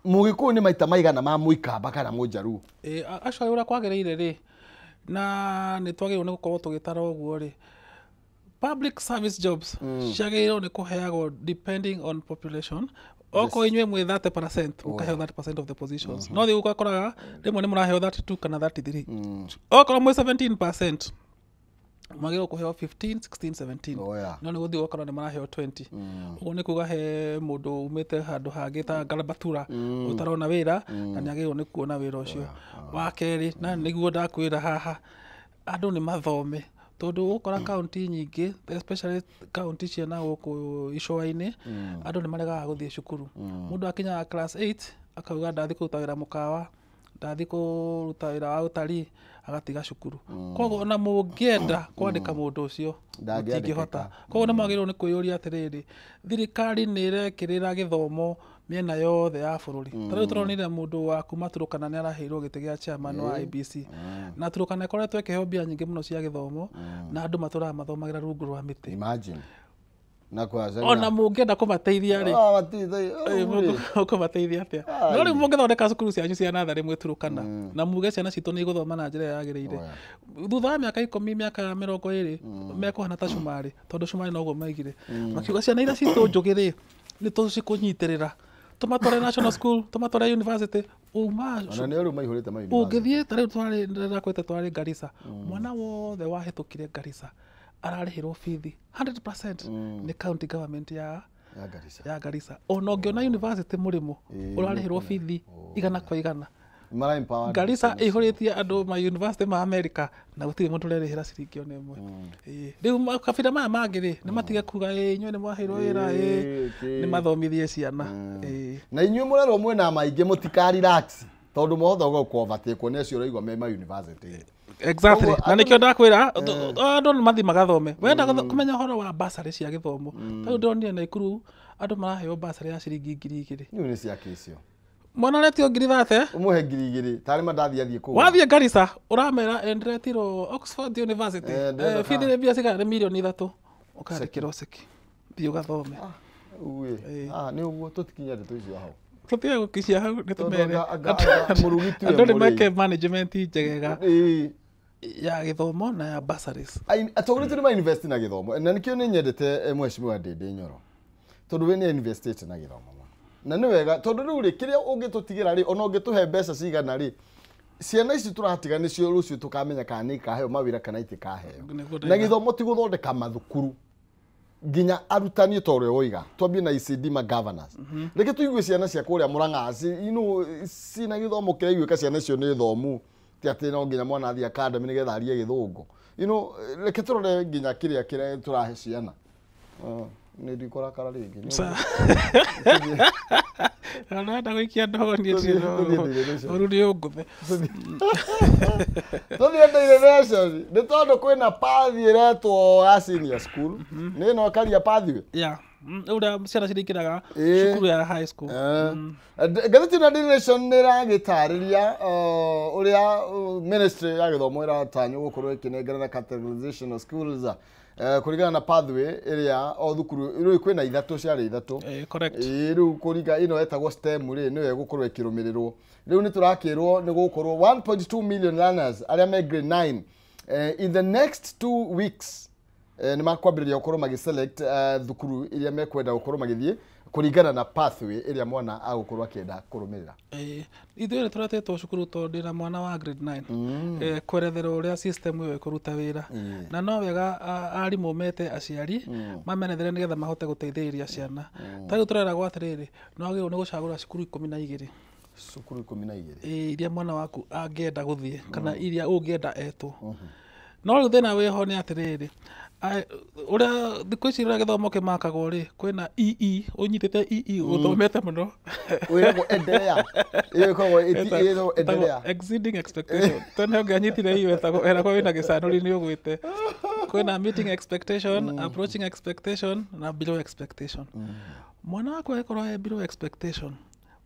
Mũgĩkũyũ nĩ maita maigana ma Mũikamba kana Mũnjaruo? Ĩĩ, actually ũrĩa kwagĩrĩire rĩ, na nĩ twagĩrĩirwo nĩ gũkorwo tũgĩtara ũguo rĩ, public service jobs ciagĩrĩirwo nĩ kũheagwo depending on population. Okorwo inyuĩ mwĩ 30%, mũkaheo 30% of the positions. No rĩu ũgakoraga rĩmwe nĩ mũraheo 32 kana 33. Okorwo mwĩ 17%, mwagĩrĩirwo kũheo 15, 16, 17. Oh, yeah. No nĩ gũthiĩ ũgakora nĩ maraheo 20. Ũguo nĩ kuga he mũndũ umĩte handũ hangĩ ta Galabatura ũtarona wĩra, na nĩ agĩrĩirwo nĩ kuona wĩra ũcio. Wa kerĩ, na nĩguo ndakwĩra haha, andũ nĩ mathome, tondũ ũgũkora kaunti nyingĩ, especially kaunti cia na gũkũ icũa-inĩ, andũ nĩ maregaga gũthiĩ cukuru. Mũndũ akinyaga class 8 akauga ndathiĩ kũruta wĩra mũkawa, ndathiĩ kũruta wĩra wa ũtarii, agatiga cukuru. Koguo ona mũngĩenda kwandĩka mũndũ ũcio, Ndangĩandĩkĩka. mũtingĩhota. Koguo nĩ mwagĩrĩirwo nĩ kwĩyũria atĩrĩrĩ, thirikari nĩ ĩrekĩrĩra gĩthomo mĩena yothe ya bũrũri? Ta rĩu tũronire mũndũ wa kuma Turukana nĩ araheirwo gĩtĩ gĩa chairman wa IBC, na Turukana ĩkoretwo ĩkĩheo mbia nyingĩ mũno cia gĩthomo, na andũ matũraga mathomagĩra rungu rwa mĩtĩ. Imagine na kwa Ona mũngĩenda kũmateithia rĩ, mũkũmateithia atĩa? No rĩu mũngĩthondeka cukuru cianyu cia natharĩ mwĩ Turukana, na muge ciana citũ nĩ igũthoma na njĩra ĩrĩa yagĩrĩire, thutha wa mĩaka 10, mĩaka 20, mekũhana ta Cumarĩ, tondũ Cumarĩ noguo maigire makiuga ciana iria citũ njũgĩ rĩ, nĩ tũcikũnyitĩrĩra, tũmatware national school, tũmatware university uma. Ona nĩ rĩu maihũrĩte ma university. Ũngĩthiĩ ta rĩu twarĩ, ndĩrakwĩte twarĩ Garissa, mwana wothe wahĩtũkire Garissa ararĩhĩrwo bithi 100% nĩ county government ya Ya Garissa. Ya Garissa. Ona ũngĩona university mũrĩmo, ũrarĩhĩrwo bithi 100%. Mara empowered. Garissa ĩihũrĩtie andũ ma university ma America, na gũtirĩ mũndũ ũrerĩhĩra ciringi ona ĩmwe. Ĩĩ. Rĩu makabira maya mangĩ rĩ, nĩ matige kuga ĩ inyuĩ nĩ mwaheirwo wĩra, ĩ nĩ mathomithie ciana. Ĩĩ. Na inyuĩ mũrerwo mwĩna maingĩ mũtika relax, tondũ mwahota gũkũ nĩ acio ũraigua me ma university. Exactly. Koguo Na nĩkĩo ndakwĩra andũ nĩ mathiĩ magathome. Wenda kũmenya ũhoro wa basarĩ cia gĩthomo, ta rĩu ndĩronire Naikuru andũ maraheo basarĩ ya ciringi 2000. Rĩu nĩ ciake icio. Mwana aretio 30,000. Ũmũhe 2000 tarĩ mandathi athiĩ kũu. Wathiĩ Garissa ũramera ndĩretirwo Oxford University. Ndĩrenda Bithi nĩ mbia cigana? Nĩ mirioni 3. Ũkandĩkĩrwo ceki, thiĩ ũgathome. Uĩ. Ah, nĩ ũguo tũtikinya ndeto icio hau. Tũtige gũkicia hau, nĩ Tondũ tũmere anga mũrugi tiwe andũ nĩ mũrĩi. meke management njegega ya gĩthomo na ya bursaries. Atongoria nĩ ma-invest na gĩthomo, na nĩkĩo nĩ nyendete mheshimiwa Ndindi Nyoro, tondũ we nĩ investĩte na gĩthomo mũno, na nĩ wega, tondũ rĩu rĩ, kĩrĩa ũngĩtũtigĩra rĩ, ona ũngĩtũhe mbeca cigana rĩ, ciana ici tũratiga nĩcio rũciũ tũkamenya kana nĩ ikaheo mawĩra kana itikaheo. Nĩguo Na ndauga. gĩthomo ti gũthondeka mathukuru, nginya arutani, ta ũrĩa woiga, twambie na ECD ma governors. Reke tũigue ciana cia kũrĩa Murang'a cina gĩthomo kĩraiguĩka, ciana icio nĩ thomu, ti atĩ no nginya mwana athiĩ academy nĩgetha arie gĩthũngũ. Reke tũrore nginya kĩrĩa kĩrĩa tũrahe ciana. Nĩ ndikũrakara rĩngĩ. Ndĩrenda gũikia ndogo niĩ ũru nĩ ũngũthe. Tũthiĩ Daily Nation nĩ tondũ kwĩna pathi ĩretwo ya senior school. Nĩ ĩno career pathway. Yeah. Ũrĩa ciana cirĩingĩraga cukuru ya high school. Ngathĩti ĩno Daily Nation nĩ ĩragĩtarĩria ũrĩa ministry ya gĩthomo ĩratanywo gũkorwo ĩkĩnengerana categorization of schools kũringana na pathway ĩrĩa o thukuru rĩu kwĩna ithatũ ciarĩ ithatũ. Correct. Rĩu kũringa ĩno ĩtagwo STEM rĩ nĩyo ĩgũkorwo ĩkĩrũmĩrĩrwo. Rĩu nĩ tũrakĩrwo nĩ gũkorwo 1.2 million learners arĩa me grade 9 in the next 2 weeks nĩ makwambĩrĩria gũkorwo magĩselect thukuru iria mekwenda gũkorwo magĩthiĩ kũringana na pathway ĩrĩa mwana agũkorwo akĩenda kũrũmĩrĩra. Ithuĩ nĩ tũretĩtwo cukuru tondũ ndĩna mwana wa grade 9 kweretherwo ũrĩa system ĩyo ĩkũruta wĩra, na no wega arimũ mete aciari mamenethere nĩgetha mahote gũteithĩrĩria ciana. Ta rĩu tũreragwo atĩrĩrĩ, nĩ wagĩrĩirwo nĩ gũcagũra cukuru 12. Cukuru 12 iria mwana waku angĩenda gũthiĩ kana iria ũngĩenda etwo. No rĩu thĩna wĩho nĩ atĩrĩrĩ, ũrĩa thikũ ici ũrĩa gĩthomo kĩmakagwo rĩ, kwĩna EE, ũnyitĩte EE ũthomete mũno. Wĩragwo endelea. Ĩyo ĩkoragwo ĩtagwo endelea. Exceeding expectation. Tene ũngĩanyitire EE wetagwo wĩna gĩcanũri nĩ ũgwĩte. Kwĩna meeting expectation, approaching expectation na below expectation. Mwana waku angĩkorwo e below expectation,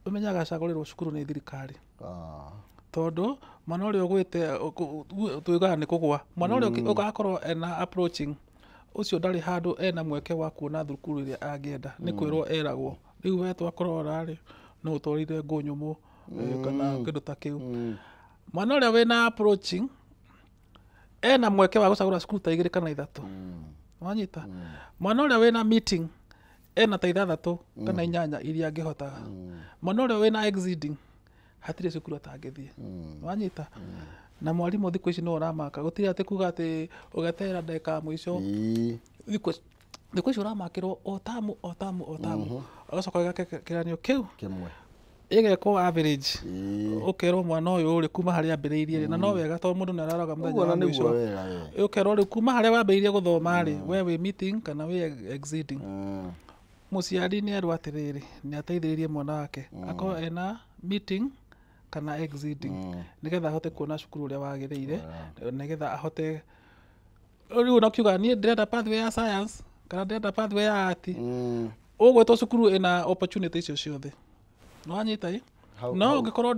ũmenyaga acagũrĩrwo cukuru nĩ thirikari. Tondũ mwana ũrĩa ũgwĩte tuigaga nĩ kũgwa, mwana ũrĩa ũgakorwo ena approaching ũcio ndarĩ handũ ena mweke wa kuona thukuru ĩrĩa angĩenda, nĩ kwĩrwo eragwo rĩu we twakũrora rĩ no ũtwarire ngũ nyũmũ kana kĩndũ ta kĩu. Mwana ũrĩa wĩna approaching ena mweke wa gũcagũra cukuru ta 2 kana 3. Wanyita? Mwana ũrĩa wĩna meeting ena ta 6 kana 8 iria angĩhota. Mwana ũrĩa wĩna exceeding hatirĩ cukuru atangĩthiĩ. Wanyita? Na mwarimũ thikũ ici nĩwe ũramaka, gũtirĩ atĩ kuga atĩ ũgeterera ndagĩka ya mũico. Thikũ ici ũramakĩrwo o tamu o tamu o tamu, ũgacoka ũgeka kĩgeranio kĩu kĩmwe ĩgekwo average, ũkerwo mwana ũyũ rĩ kuma harĩa ambĩrĩirie rĩ, na no wega tondũ mũndũ nĩ araroga mũthenya wa mũico. Ũkerwo rĩu kuma harĩa wambĩrĩirie gũthoma rĩ, we wĩ meeting kana wĩ exceeding. Mũciari nĩ erwo atĩrĩrĩ, nĩ ateithĩrĩrie mwana wake akorwo ena meeting kana exceeding nĩgetha ahote kuona cukuru ũrĩa wagĩrĩire, nĩgetha ahote rĩu no kiuga niĩ ndĩrenda pathway ya science kana ndĩrenda pathway ya art, ũgwĩtwo cukuru ĩna opportunity icio ciothe. Nĩwanyita ĩ? No ũngĩkorwo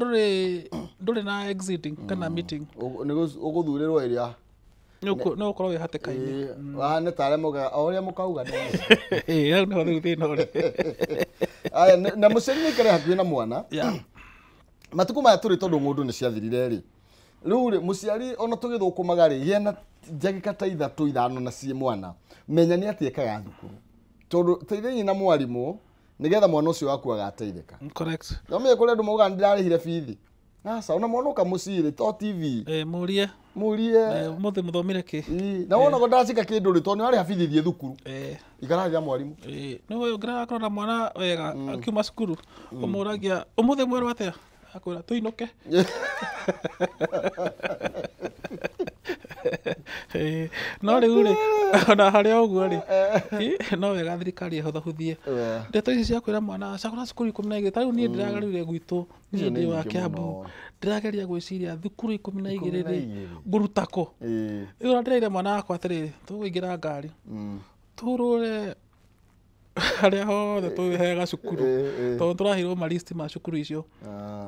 ndũrĩ na exceeding kana meeting, ũgũthurĩrwo ĩrĩa no ũkorwo wĩ hatĩka-inĩ. Wahane tarĩa maugaga o ũrĩa mũkauga. Hau nĩho rĩu thĩna ũrĩ. Aya, na mũciari nĩaikare hakuhĩ na mwana. Matukũ maya tũrĩ tondũ ng'ũndũ nĩ ciathirire rĩ, rĩu rĩ mũciari ona tũgĩthũkũmaga rĩ, gĩa na njagĩka ta 3 5 na ciĩ mwana, menya nĩ atĩ ekaga thukuru, tondũ teithĩrĩria na mwarimũ nĩgetha mwana ũcio waku agateithĩka. Correct. No menye kũrĩ andũ maugaga nĩndĩrarĩhire bithi. Aca, ona mwana ũka mũciĩ rĩ, to TV. Mũrie. Mũrie. Ũmũthĩ mũthomire kĩ? Na wona ko ndacika kĩndũ rĩ, tondũ nĩ warĩha bithi thiĩ thukuru. Ikararĩra mwarimũ. Nĩ ũngĩrora kũrora mwana wega akiuma cukuru, ũmũragia ũmũthĩ mwerwo atĩa? Akwĩra tũinũke. No rĩu rĩ, ona harĩa ũguo rĩ, no wega thirikari ĩhũthahũthie ndeto ici cia kwĩra mwana cagũra cukuru 12. Ta rĩu niĩ ndĩragereire gwitũ, niĩ ndĩ wa Kiambu, ndĩrageria gwĩciria thukuru 12 rĩ ngũruta kũ? Rĩu ndĩreire mwana wakwa atĩrĩrĩ, tũgũingĩra ngari tũrũre harĩa hothe twĩhega cukuru, tondũ tũraheirwo ma-list ma cukuru icio,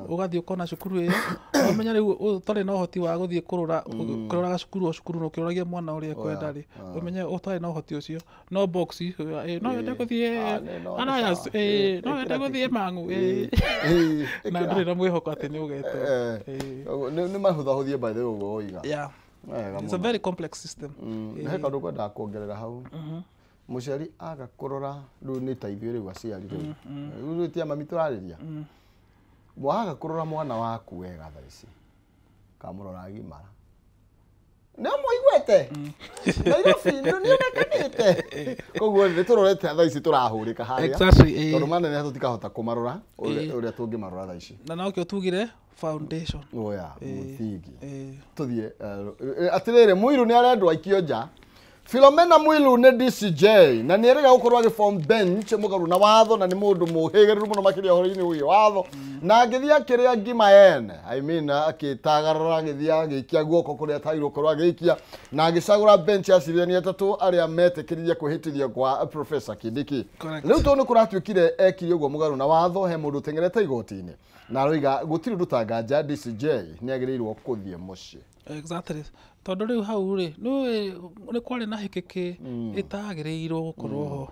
ũgathiĩ ũkona cukuru ĩyo, ũmenya rĩu ũtarĩ na ũhoti wa gũthiĩ kũrora ũkĩroraga cukuru o cukuru na ũkĩroragia mwana ũrĩa ekwenda rĩ, ũmenye ũtarĩ na ũhoti ũcio, no box no wende gũthiĩ Alliance, no wende gũthiĩ Mang'u, na ndũrĩ na mwĩhoko atĩ nĩ ũgetwo. Nĩ mahũthahũthie by the way ũguo woiga. Yeah. It's a very complex system. He kaũndũ ngwendaga kuongerera hau. Mũciari aga kũrora rĩu nĩ ta ithuĩ rĩu aciari rĩu rĩu ti mami tũrarĩria, waga kũrora mwana waku wega thaa ici kamũrora agimara nĩ mũiguĩte Nairobi nĩonekanĩte, koguo nĩ tũrorete thaa ici tũrahũrĩka harĩa tondũ manene tũtikahota kũmarora ũrĩa tũngĩmarora thaa ici, na nokĩo tugire foundation. Oya mũthingi. Tũthiĩ atĩrĩrĩ, mũirũ nĩ arendwo aikio nja Philomena Mwilu nĩ DCJ na nĩ erĩga gũkorwo agĩ form bench mũgarũ na watho na nĩ mũndũ mũhĩgĩrĩru mũno makĩria ũhoro-inĩ wĩgiĩ watho na agĩthiĩ akĩrĩa ngima ene, I mean akĩtagarara agĩthiĩ agĩikia guoko kũrĩa atagĩrĩirwo gũkorwo agĩikia na agĩcagũra bench ya civilian atatũ arĩa metĩkĩririe kwĩhĩtithio kwa Professor Kindiki. Rĩu tondũ nĩ kũratuĩkire ekire ũguo mũgarũ na watho, he mũndũ ũteng'erete igoti-inĩ na aroiga gũtirĩ ũndũ ta nganja DCJ nĩ agĩrĩirwo kũthiĩ mũciĩ. Exactly. Tondũ rĩu hau rĩ nĩ kwarĩ na hĩkĩkĩ ĩtagĩrĩirwo gũkorwo ho.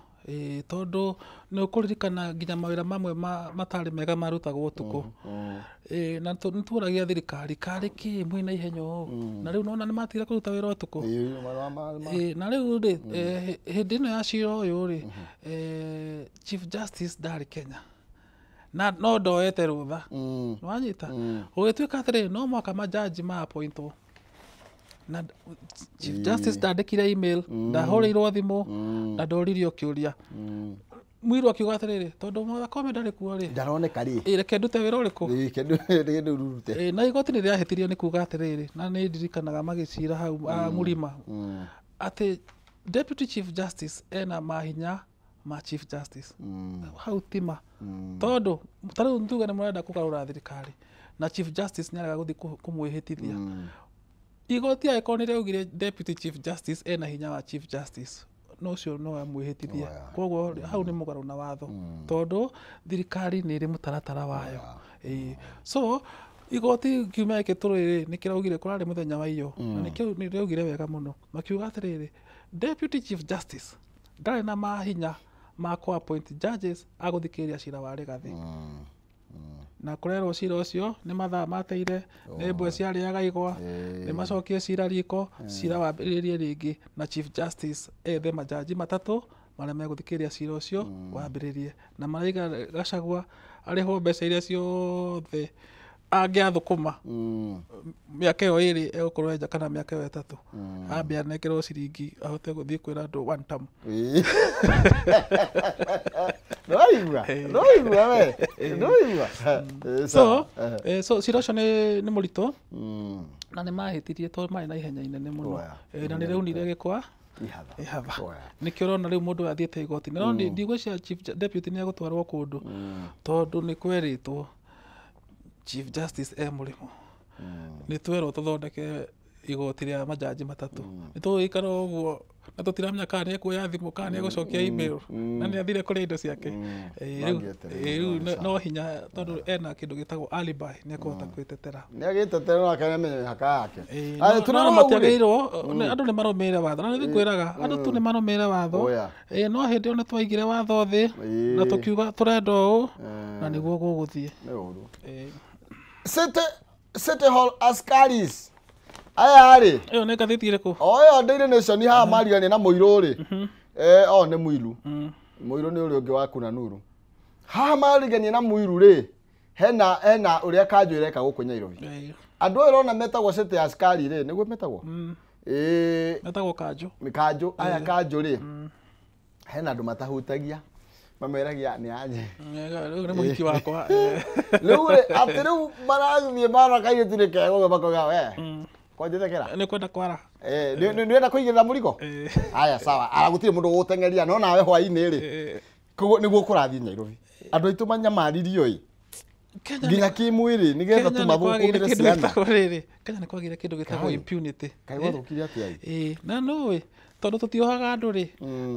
Tondũ nĩ ũkũririkana nginya mawĩra mamwe matarĩ mega marutagwo ũtukũ. Na nĩ tuoragia thirikari karĩ kĩ mwĩna ihenya ũũ, na rĩu nona nĩ matigire kũruta wĩra ũtukũ. Na rĩu rĩ hĩndĩ ĩno ya cira ũyũ rĩ Chief Justice ndarĩ Kenya na no ndoete rũtha. Nĩwanyita? Gũgĩtuĩka atĩrĩrĩ no mwaka majaji ma appointwo na Chief Justice ndandĩkire email, ndahũrĩirwo thimũ na ndoririo kĩũria. Mwiru akiuga atĩrĩrĩ tondũ Martha Koome ndarĩ kuo rĩ ndaroneka rĩ, reke ndute wĩra ũrĩkũ, reke ndute. Na igoti nĩ rĩahĩtirio nĩ kuga atĩrĩrĩ, na nĩ ndirikanaga magĩcira hau Mũrima atĩ Deputy Chief Justice ena mahinya ma Chief Justice hau tima, tondũ ta rĩu tuge nĩ mũrenda kũgarũra thirikari na Chief Justice nĩ arega gũthiĩ kũmwĩhĩtithia. Igoti angĩkorwo nĩ rĩaugire Deputy Chief Justice ena hinya wa Chief Justice, no ũcio no amwĩhĩtithie. Koguo hau nĩ mũgarũ na watho, tondũ thirikari nĩ ĩrĩ mũtaratara wayo. So igoti kiumia gĩkĩ tũrĩ nĩ kĩraugire kũrarĩ mũthenya wa iyo, na nĩkĩo nĩ rĩaugire wega mũno, makiuga atĩrĩrĩ Deputy Chief Justice ndarĩ na mahinya ma kũ appoint judges agũthikĩrĩria cira wa Rigathi. Na kũrerwo cira ũcio nĩ mathaa mateire, nĩ mbwe ciarĩaga igwa, nĩ macokie cira riko, cira wambĩrĩrie rĩngĩ na Chief Justice ethe majaji matatũ marĩa megũthikĩrĩria cira ũcio wambĩrĩrie, na maraiga Gachagua arĩhwo mbeca iria ciothe angĩathũkũma mĩaka ĩyo ĩrĩ egũkorwo enja kana mĩaka ĩyo ĩtatũ, ambe anengerwo ciringi ahote gũthiĩ kwĩra andũ one term. Nĩwaigua we, nĩwaigua. So cira ũcio nĩ mũritũ na nĩ mahĩtirie tondũ marĩ na ihenya inene mũno, na nĩ rĩaunire gĩkwa ihatha. Nĩkĩo ũrona rĩu mũndũ athiĩte igoti-inĩ, no ndigwĩciria Chief Deputy nĩ egũtwarwo kũndũ tondũ nĩ kwerĩtwo Chief Justice e mũrĩmo. Nĩ twerwo tũthondeke igoti rĩa majaji matatũ, nĩ tũgũikara ũguo na tũtiramenya kana nĩ ekuoya thimũ kana nĩ egũcokia email na nĩ athire kũrĩa indo ciake. Rĩu no hinya tondũ ena kĩndũ gĩtagwo alibi, nĩ ekũhota kwĩtetera. Nĩ agĩtetera no akamenya mĩhaka yake. No matiagĩrĩirwo, andũ nĩ marũmĩrĩre watho, na nĩ ngwĩraga andũ tu nĩ marũmĩrĩre watho. No hĩndĩ ĩyo nĩ twaigire watho thĩ na tũkiuga tũrenda ũũ na nĩguo gũgũthiĩ. City Hall askaris aya rĩ, ĩyo nĩ ngathĩti ĩrĩkũ? O ĩyo Daily Nation haha marigania na Mũirũ rĩ, o nĩ Mũiru. Mũirũ nĩ ũrĩa ũngĩ wa kuna Nuru. Haha marigania na Mũiru rĩ, hena ũrĩa kanjũ ĩreka gũkũ Nairobi. Andũ aya ũrona metagwo City askari rĩ, nĩguo metagwo? Metagwo kanjũ. Kanjũ, aya kanjũ rĩ, hena andũ matahutagia, mameragia nĩ aje. Rĩu nĩ mũhiki wakwa. Rĩu rĩ, atĩ rĩu marathiĩ mara kairĩtu nĩ kega ũguo makoiga we kwanjĩtĩkĩra. Nĩ kwenda kwara. Nĩ ũrenda kũigĩrĩra mũrigo? Aya sawa, ara gũtirĩ mũndũ ũgũteng'eria no nawe hwaĩ-inĩ rĩ, koguo nĩguo kũrathiĩ Nairobi. Andũ aitũ manyamaririo ĩ nginya kĩmwĩrĩ nĩgetha tũmathũkũmĩre ciana. Kenya nĩ kwagĩire kĩndũ gĩtagwo impunity. Kaĩ gwathũkire atĩa ĩ? Na nũĩ tondũ tũtiohaga andũ rĩ,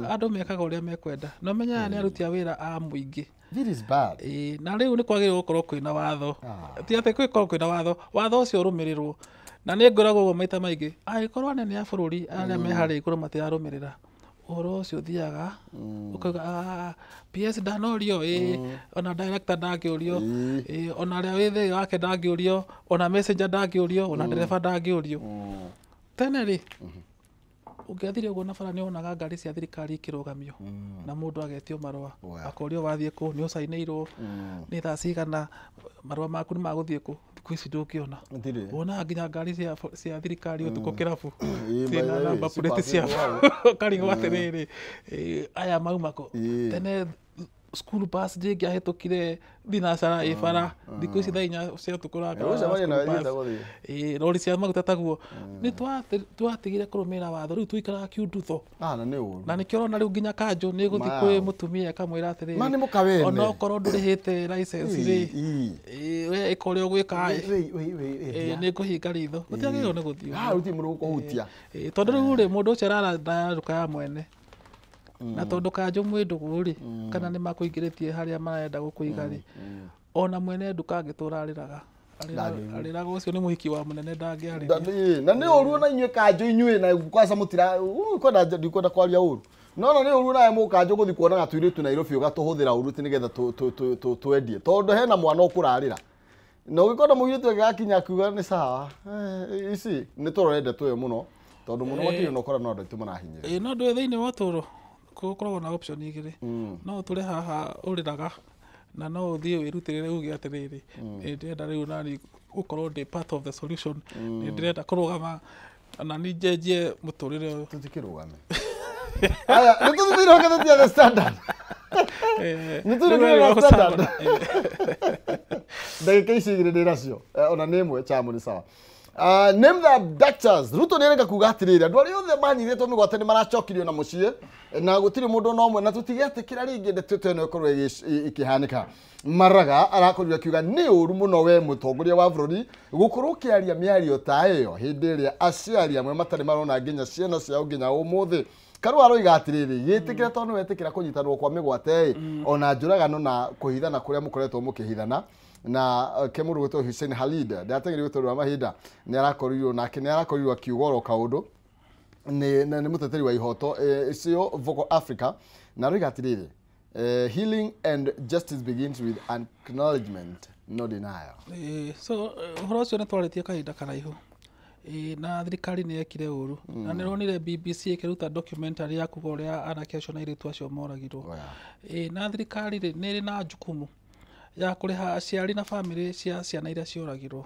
andũ mekaga ũrĩa mekwenda. Na ũmenyaga nĩ aruti a wĩra a mũingĩ. This is bad. Na rĩu nĩ kwagĩrĩirwo gũkorwo kwĩna watho. Ti atĩ kwĩkorwo kwĩna watho, watho ũcio ũrũmĩrĩrwo. Na nĩ ngoragwo ũguo maita maingĩ, angĩkorwo anene a bũrũri arĩa me harĩa igũrũ matirarũmĩrĩra ũhoro ũcio ũthiaga ũkauga PS ndanorio, ona director ndangĩũrio, ona ũrĩa wĩ thĩ wake ndangĩũrio, ona messenger ndangĩũrio, ona ndereba ndangĩũrio. Tene rĩ, ũngĩathire ũguo na bara nĩ wonaga ngari cia thirikari ikĩrũgamio na mũndũ agetio marũa, akorio wathiĩ kũ, nĩ ũcainĩirwo, nĩ thaa cigana, marũa maku nĩ magũthiĩ kũ. Thikũ ici ndũngĩona. Wonaga nginya ngari cia thirikari ũtukũ kĩrabu ciĩna namba plate cia ũkarigwo atĩrĩrĩ, aya mauma kũ. Tene School bus ndĩngĩahĩtũkire thinacara ĩ bara thikũ ici thaa 4 cia ũtukũ rori cia maguta taguo nĩ twatigire kũrũmĩrĩra watho rĩu tũikaraga kiundutho na nĩkĩo ũrona rĩu nginya kanjũ nĩ gũthiĩ kwĩ mũtumia ĩkamwĩra atĩrĩrĩ ona okorwo ndũrĩhĩte license rĩ we ĩka ũrĩa ũgwĩka ĩ nĩ ngũhinga ritho gũtiagĩrĩirwo nĩ gũthiĩ tondũ rĩu rĩ mũndũ ũcio araranda nduka ya mwene na tondũ kanjũ mwĩ ndũgũ rĩ kana nĩ makũingĩrĩtie harĩa marenda gũkũiga rĩ ona mwene nduka angĩtũra arĩraga arĩraga ũcio nĩ mũhiki wa mũnene ndangĩarĩria na nĩ ũru ona inyuĩ kanjũ inyuĩ na kwanza mũtira kwenda ndikwenda kwaria ũru no no nĩ ũru nawe mũkanjũ gũthiĩ kuonaga tũirĩtu Nairobi ũgatũhũthĩra ũru ti nĩgetha twendie tondũ hena mwana ũkũrarĩra na ũgĩkona mũirĩtu agĩgakinya akiuga nĩ sawa ici nĩ tũrore ndeto ĩyo mũno tondũ mũno makĩria no ũkora no andũ aitũ marahinyĩrĩria no ndũĩ thĩinĩ wa ũtũũro gũkoragwo na option igĩrĩ no ũtũre haha ũrĩraga na no ũthiĩ wĩrutĩrĩre uge atĩrĩrĩ nĩ ndĩrenda rĩu nani gũkorwo ndĩ part of the solution nĩ ndĩrenda kũrũgama na nĩ njenjie mũtũrĩre ũyũ tũtikĩrũgame aya nĩ tũthiĩ ngathĩti ya The Standard nĩ tũthiĩ The Standard ndagĩka ici igĩrĩ ndĩ nacio ona nĩ ĩmwe chamu nĩ sawa. Name the abductors. Ruto nĩ arenda kuga atĩrĩrĩ andũ arĩa othe manyitĩtwo mĩgwate nĩ maracokirio na mũciĩ na gũtirĩ mũndũ ona ũmwe na tũtigetĩkĩra rĩngĩ ndeto ĩno ĩkorwo ĩkĩhanĩka. Maraga arakorirwo akiuga nĩ ũru mũno we mũtongoria wa bũrũri gũkorwo ũkĩaria mĩario ta ĩyo hĩndĩ ĩrĩa aciari amwe matarĩ marona nginya ciana ciao nginya ũmũthĩ. Karua aroiga atĩrĩrĩ gĩtĩkĩra tondũ nĩwetĩkĩra kũnyitanwo kwa mĩgwate ĩ ona njũragano na kũhithana kũrĩa mũkoretwo mũkĩhithana na kemuru gwĩtwo Hussein Khalid ndategerio tondũ wa mahinda nĩ arakorirwo nake nĩ arakorirwo akiuga oro kaũndũ nĩ mũteteri wa ihoto icio Vocal Africa na aroiga atĩrĩrĩ healing and justice begins with acknowledgement no denial. So ũhoro ũcio nĩ twarĩtie kahinda karaihu na thirikari nĩ yekire ũru na nĩ ronire BBC ĩkĩruta documentary ya kuga ũrĩa anake acio na airĩtu acio moragirwo na thirikari rĩ nĩ ĩrĩ na jukumu ya kũrĩha aciari na bamĩrĩ cia ciana iria cioragirwo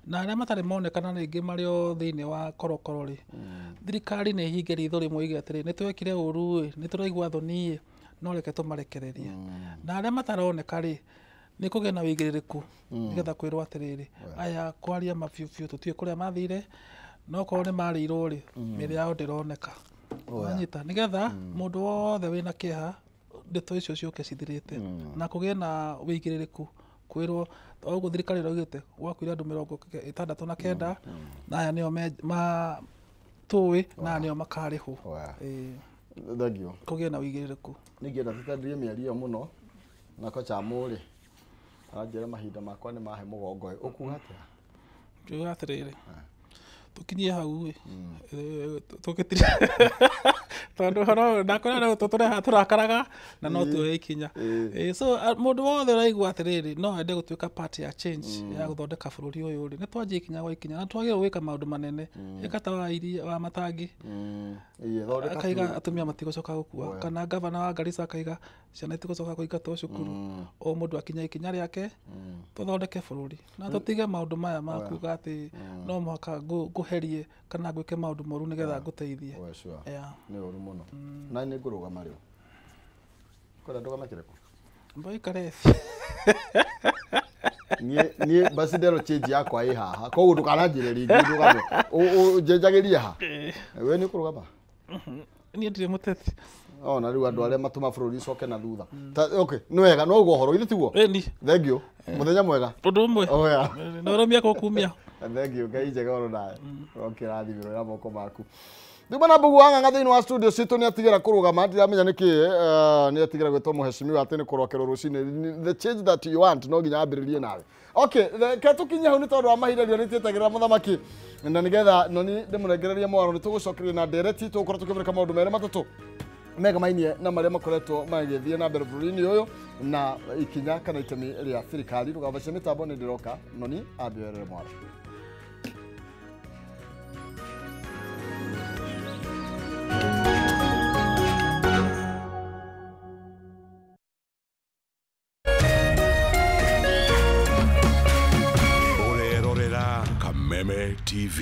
na arĩa matarĩ monekana rĩngĩ marĩ o thĩinĩ wa korokoro rĩ thirikari nĩ ĩhinge ritho rĩmwe ĩge atĩrĩ nĩ twekire ũru ĩ nĩ tũraigua thoni ĩ no reke tũmarekererie na arĩa mataroneka rĩ nĩ kũgĩa na wĩigĩrĩrĩku nĩgetha kwĩrwo atĩrĩrĩ aya kwaria mabiũ biũ tũtiũĩ kũrĩa mathire no korwo nĩ marĩirwo rĩ mĩĩrĩ yao ndĩroneka wanyita nĩgetha mũndũ wothe wĩna kĩeha ndeto icio ciũke cithirĩte na kũgĩe na wĩigĩrĩrĩku kwĩrwo o ũguo thirikari ĩraugĩte gwakuire andũ 69 na aya nĩo tũĩ na aya nĩo makarĩhwo thengio kũgĩe na wĩigĩrĩrĩku ningĩenda tũtandirie mĩario mũno nako chamu rĩ aranjĩra mahinda makwa nĩ mahe mũgongo ĩ ũkuga atĩa ngiuga atĩrĩrĩ tũkinyie hau ĩ tũgĩtire tondũ ũhoro ndakwĩra rĩu tũtũreha tũrakaraga na no tuoye ikinya so mũndũ wothe ũraigua atĩrĩrĩ no ende gũtuĩka part ya change ya gũthondeka bũrũri ũyũ rĩ nĩ twanjie ikinya gwa ikinya na twagĩrĩirwo gwĩka maũndũ manene ĩka ta wa iria wa matangi akaiga atumia matigũcoka gũkua kana gavana wa Garissa akaiga ciana itigũcoka kũingatwo cukuru o mũndũ akinya ikinya rĩake tũthondeke bũrũri na tũtige maũndũ maya ma kuga atĩ no mũhaka ngũherie kana ngwĩke maũndũ moru nĩgetha ngũteithie nĩ ũru mũno na nĩ ngũrũgama rĩu kwenda ndũgame kĩrĩkũ mbaikare niĩ basi ndero change yakwa ĩ haha koguo ndũkananjĩre rĩngĩ ndũgame ũnjenjagĩrie ha we nĩ ũkũrũgama niĩ ndirĩ mũteti ona rĩu andũ arĩa matũma bũrũri ũcoke na thutha okay nĩ wega no ũguo ũhoro ithe tiguo thengio mũthenya mwega ũndũ ũmwe na ũrũmia gũkumia thengio Ngai njega oro nawe ũkĩrathimĩrwo na moko maku Nduma na Mbugu wa Ng'ang'a thĩinĩ wa studio citũ nĩ atigĩra kũrũgama ndiramenya nĩkĩ nĩ atigĩra gwĩtwo mũhecimiwa atĩ nĩ kũrokerwo rũcinĩ the change that you want no nginya ambĩrĩrie nawe okay reke tũkinye hau nĩ tondũ wa mahinda rĩo nĩtwetagĩrĩra mũthamaki na nĩgetha noni ndĩmũnengererie mwaro nĩ tũgũcokeria na ndereti tũgũkorwo tũkĩmũrĩka maũndũ merĩ matatũ megamainie na marĩa makoretwo magĩthiĩ na mbere bũrũri-inĩ ũyũ na ikinya kana itemi rĩa thirikari ndũgabacie mĩtambo nĩ ndĩroka noni ambĩoerere mwaro. Kameme TV.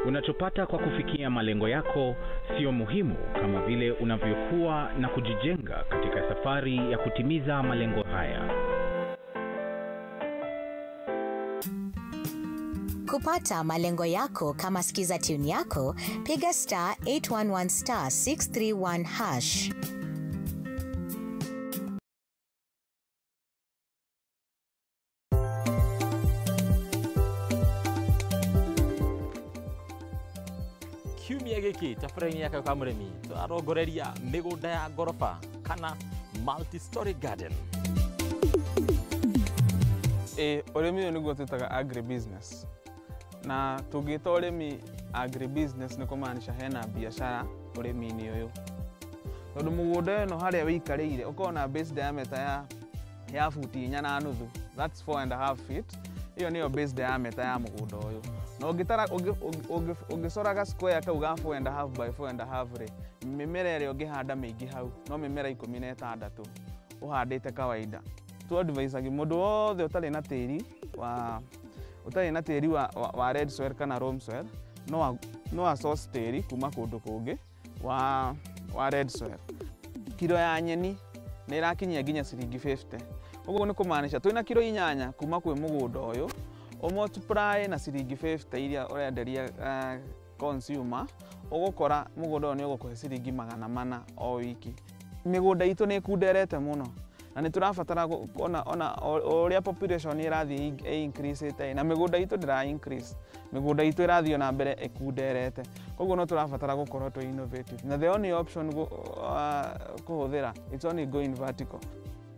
Unachopata kwa kufikia malengo yako sio muhimu kama vile unavyokuwa na kujijenga katika safari ya kutimiza malengo haya. Kupata malengo yako kama Skiza tune yako, piga star 811 star 631 hash. Kiumia gĩkĩ tabarĩra-inĩ ya Kayũ ka Mũrĩmi tũrarongoreria mĩgũnda ya ngoroba kana multi-story garden. Ũrĩmi ũyũ nĩguo twĩtaga agribusiness, na tũngĩta ũrĩmi agribusiness nĩ kũmaanisha hena biacara ũrĩmi-inĩ ũyũ, tondũ mũgũnda ĩno harĩa wĩikarĩire ũkorwo na base diameter ya buti 4.5, that's 4.5 feet. Ĩyo nĩyo base diameter ya mũgũnda ũyũ. Na ũngĩcoraga square kau ga 4.5 by 4.5 rĩ, mĩmera ĩrĩa ũngĩhanda mĩingĩ hau no mĩmera 16 ũhandĩte kawaida. Tu advisagi mũndũ wothe ũtarĩ na tĩri wa wa red soil kana loam soil no a source tĩri kuma kũndũ kũngĩ wa red soil. Kiro ya nyeni nĩ ĩrakinyia nginya ciringi 50. Ũguo nĩ kũmaanisha twĩna kiro 8 kuma kwĩ mũgũnda ũyũ, ũmultiply na ciringi 50 iria ũrenderia consumer, ũgũkora mũgũnda ũyũ nĩ ũgũkũhe ciringi 400 o wiki. Mĩgũnda itũ nĩ ĩkunderete mũno na nĩ tũrabatara ona ũrĩa population ĩrathiĩ increase na mĩgũnda itũ ndĩra increase, mĩgũnda itũ ĩrathiĩ na mbere ĩkunderete. Koguo no tũrabatara gũkorwo twĩ innovative, na the only option kũhũthĩra it's only going vertical.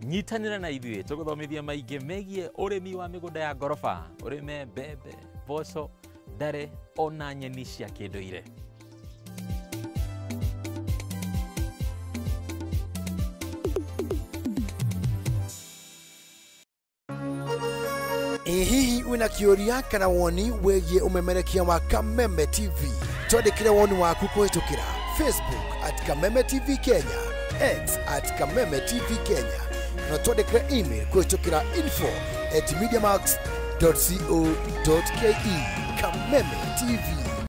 Nyitanĩra na ithuĩ tũgũthomithia maingĩ megiĩ ũrĩmi wa mĩgũnda ya ngoroba, ũrĩme mbembe, mboco, ndare ona nyeni cia kĩndũire. Hihi wina kĩũria kana woni wĩgiĩ ũmemerekia wa Kameme TV? Twandĩkĩre woni waku kũhĩtũkĩra Facebook at Kameme TV Kenya, X at Kameme TV Kenya, na twandĩkĩre email kũhĩtũkĩra info@mediamax.co.ke. Kameme TV.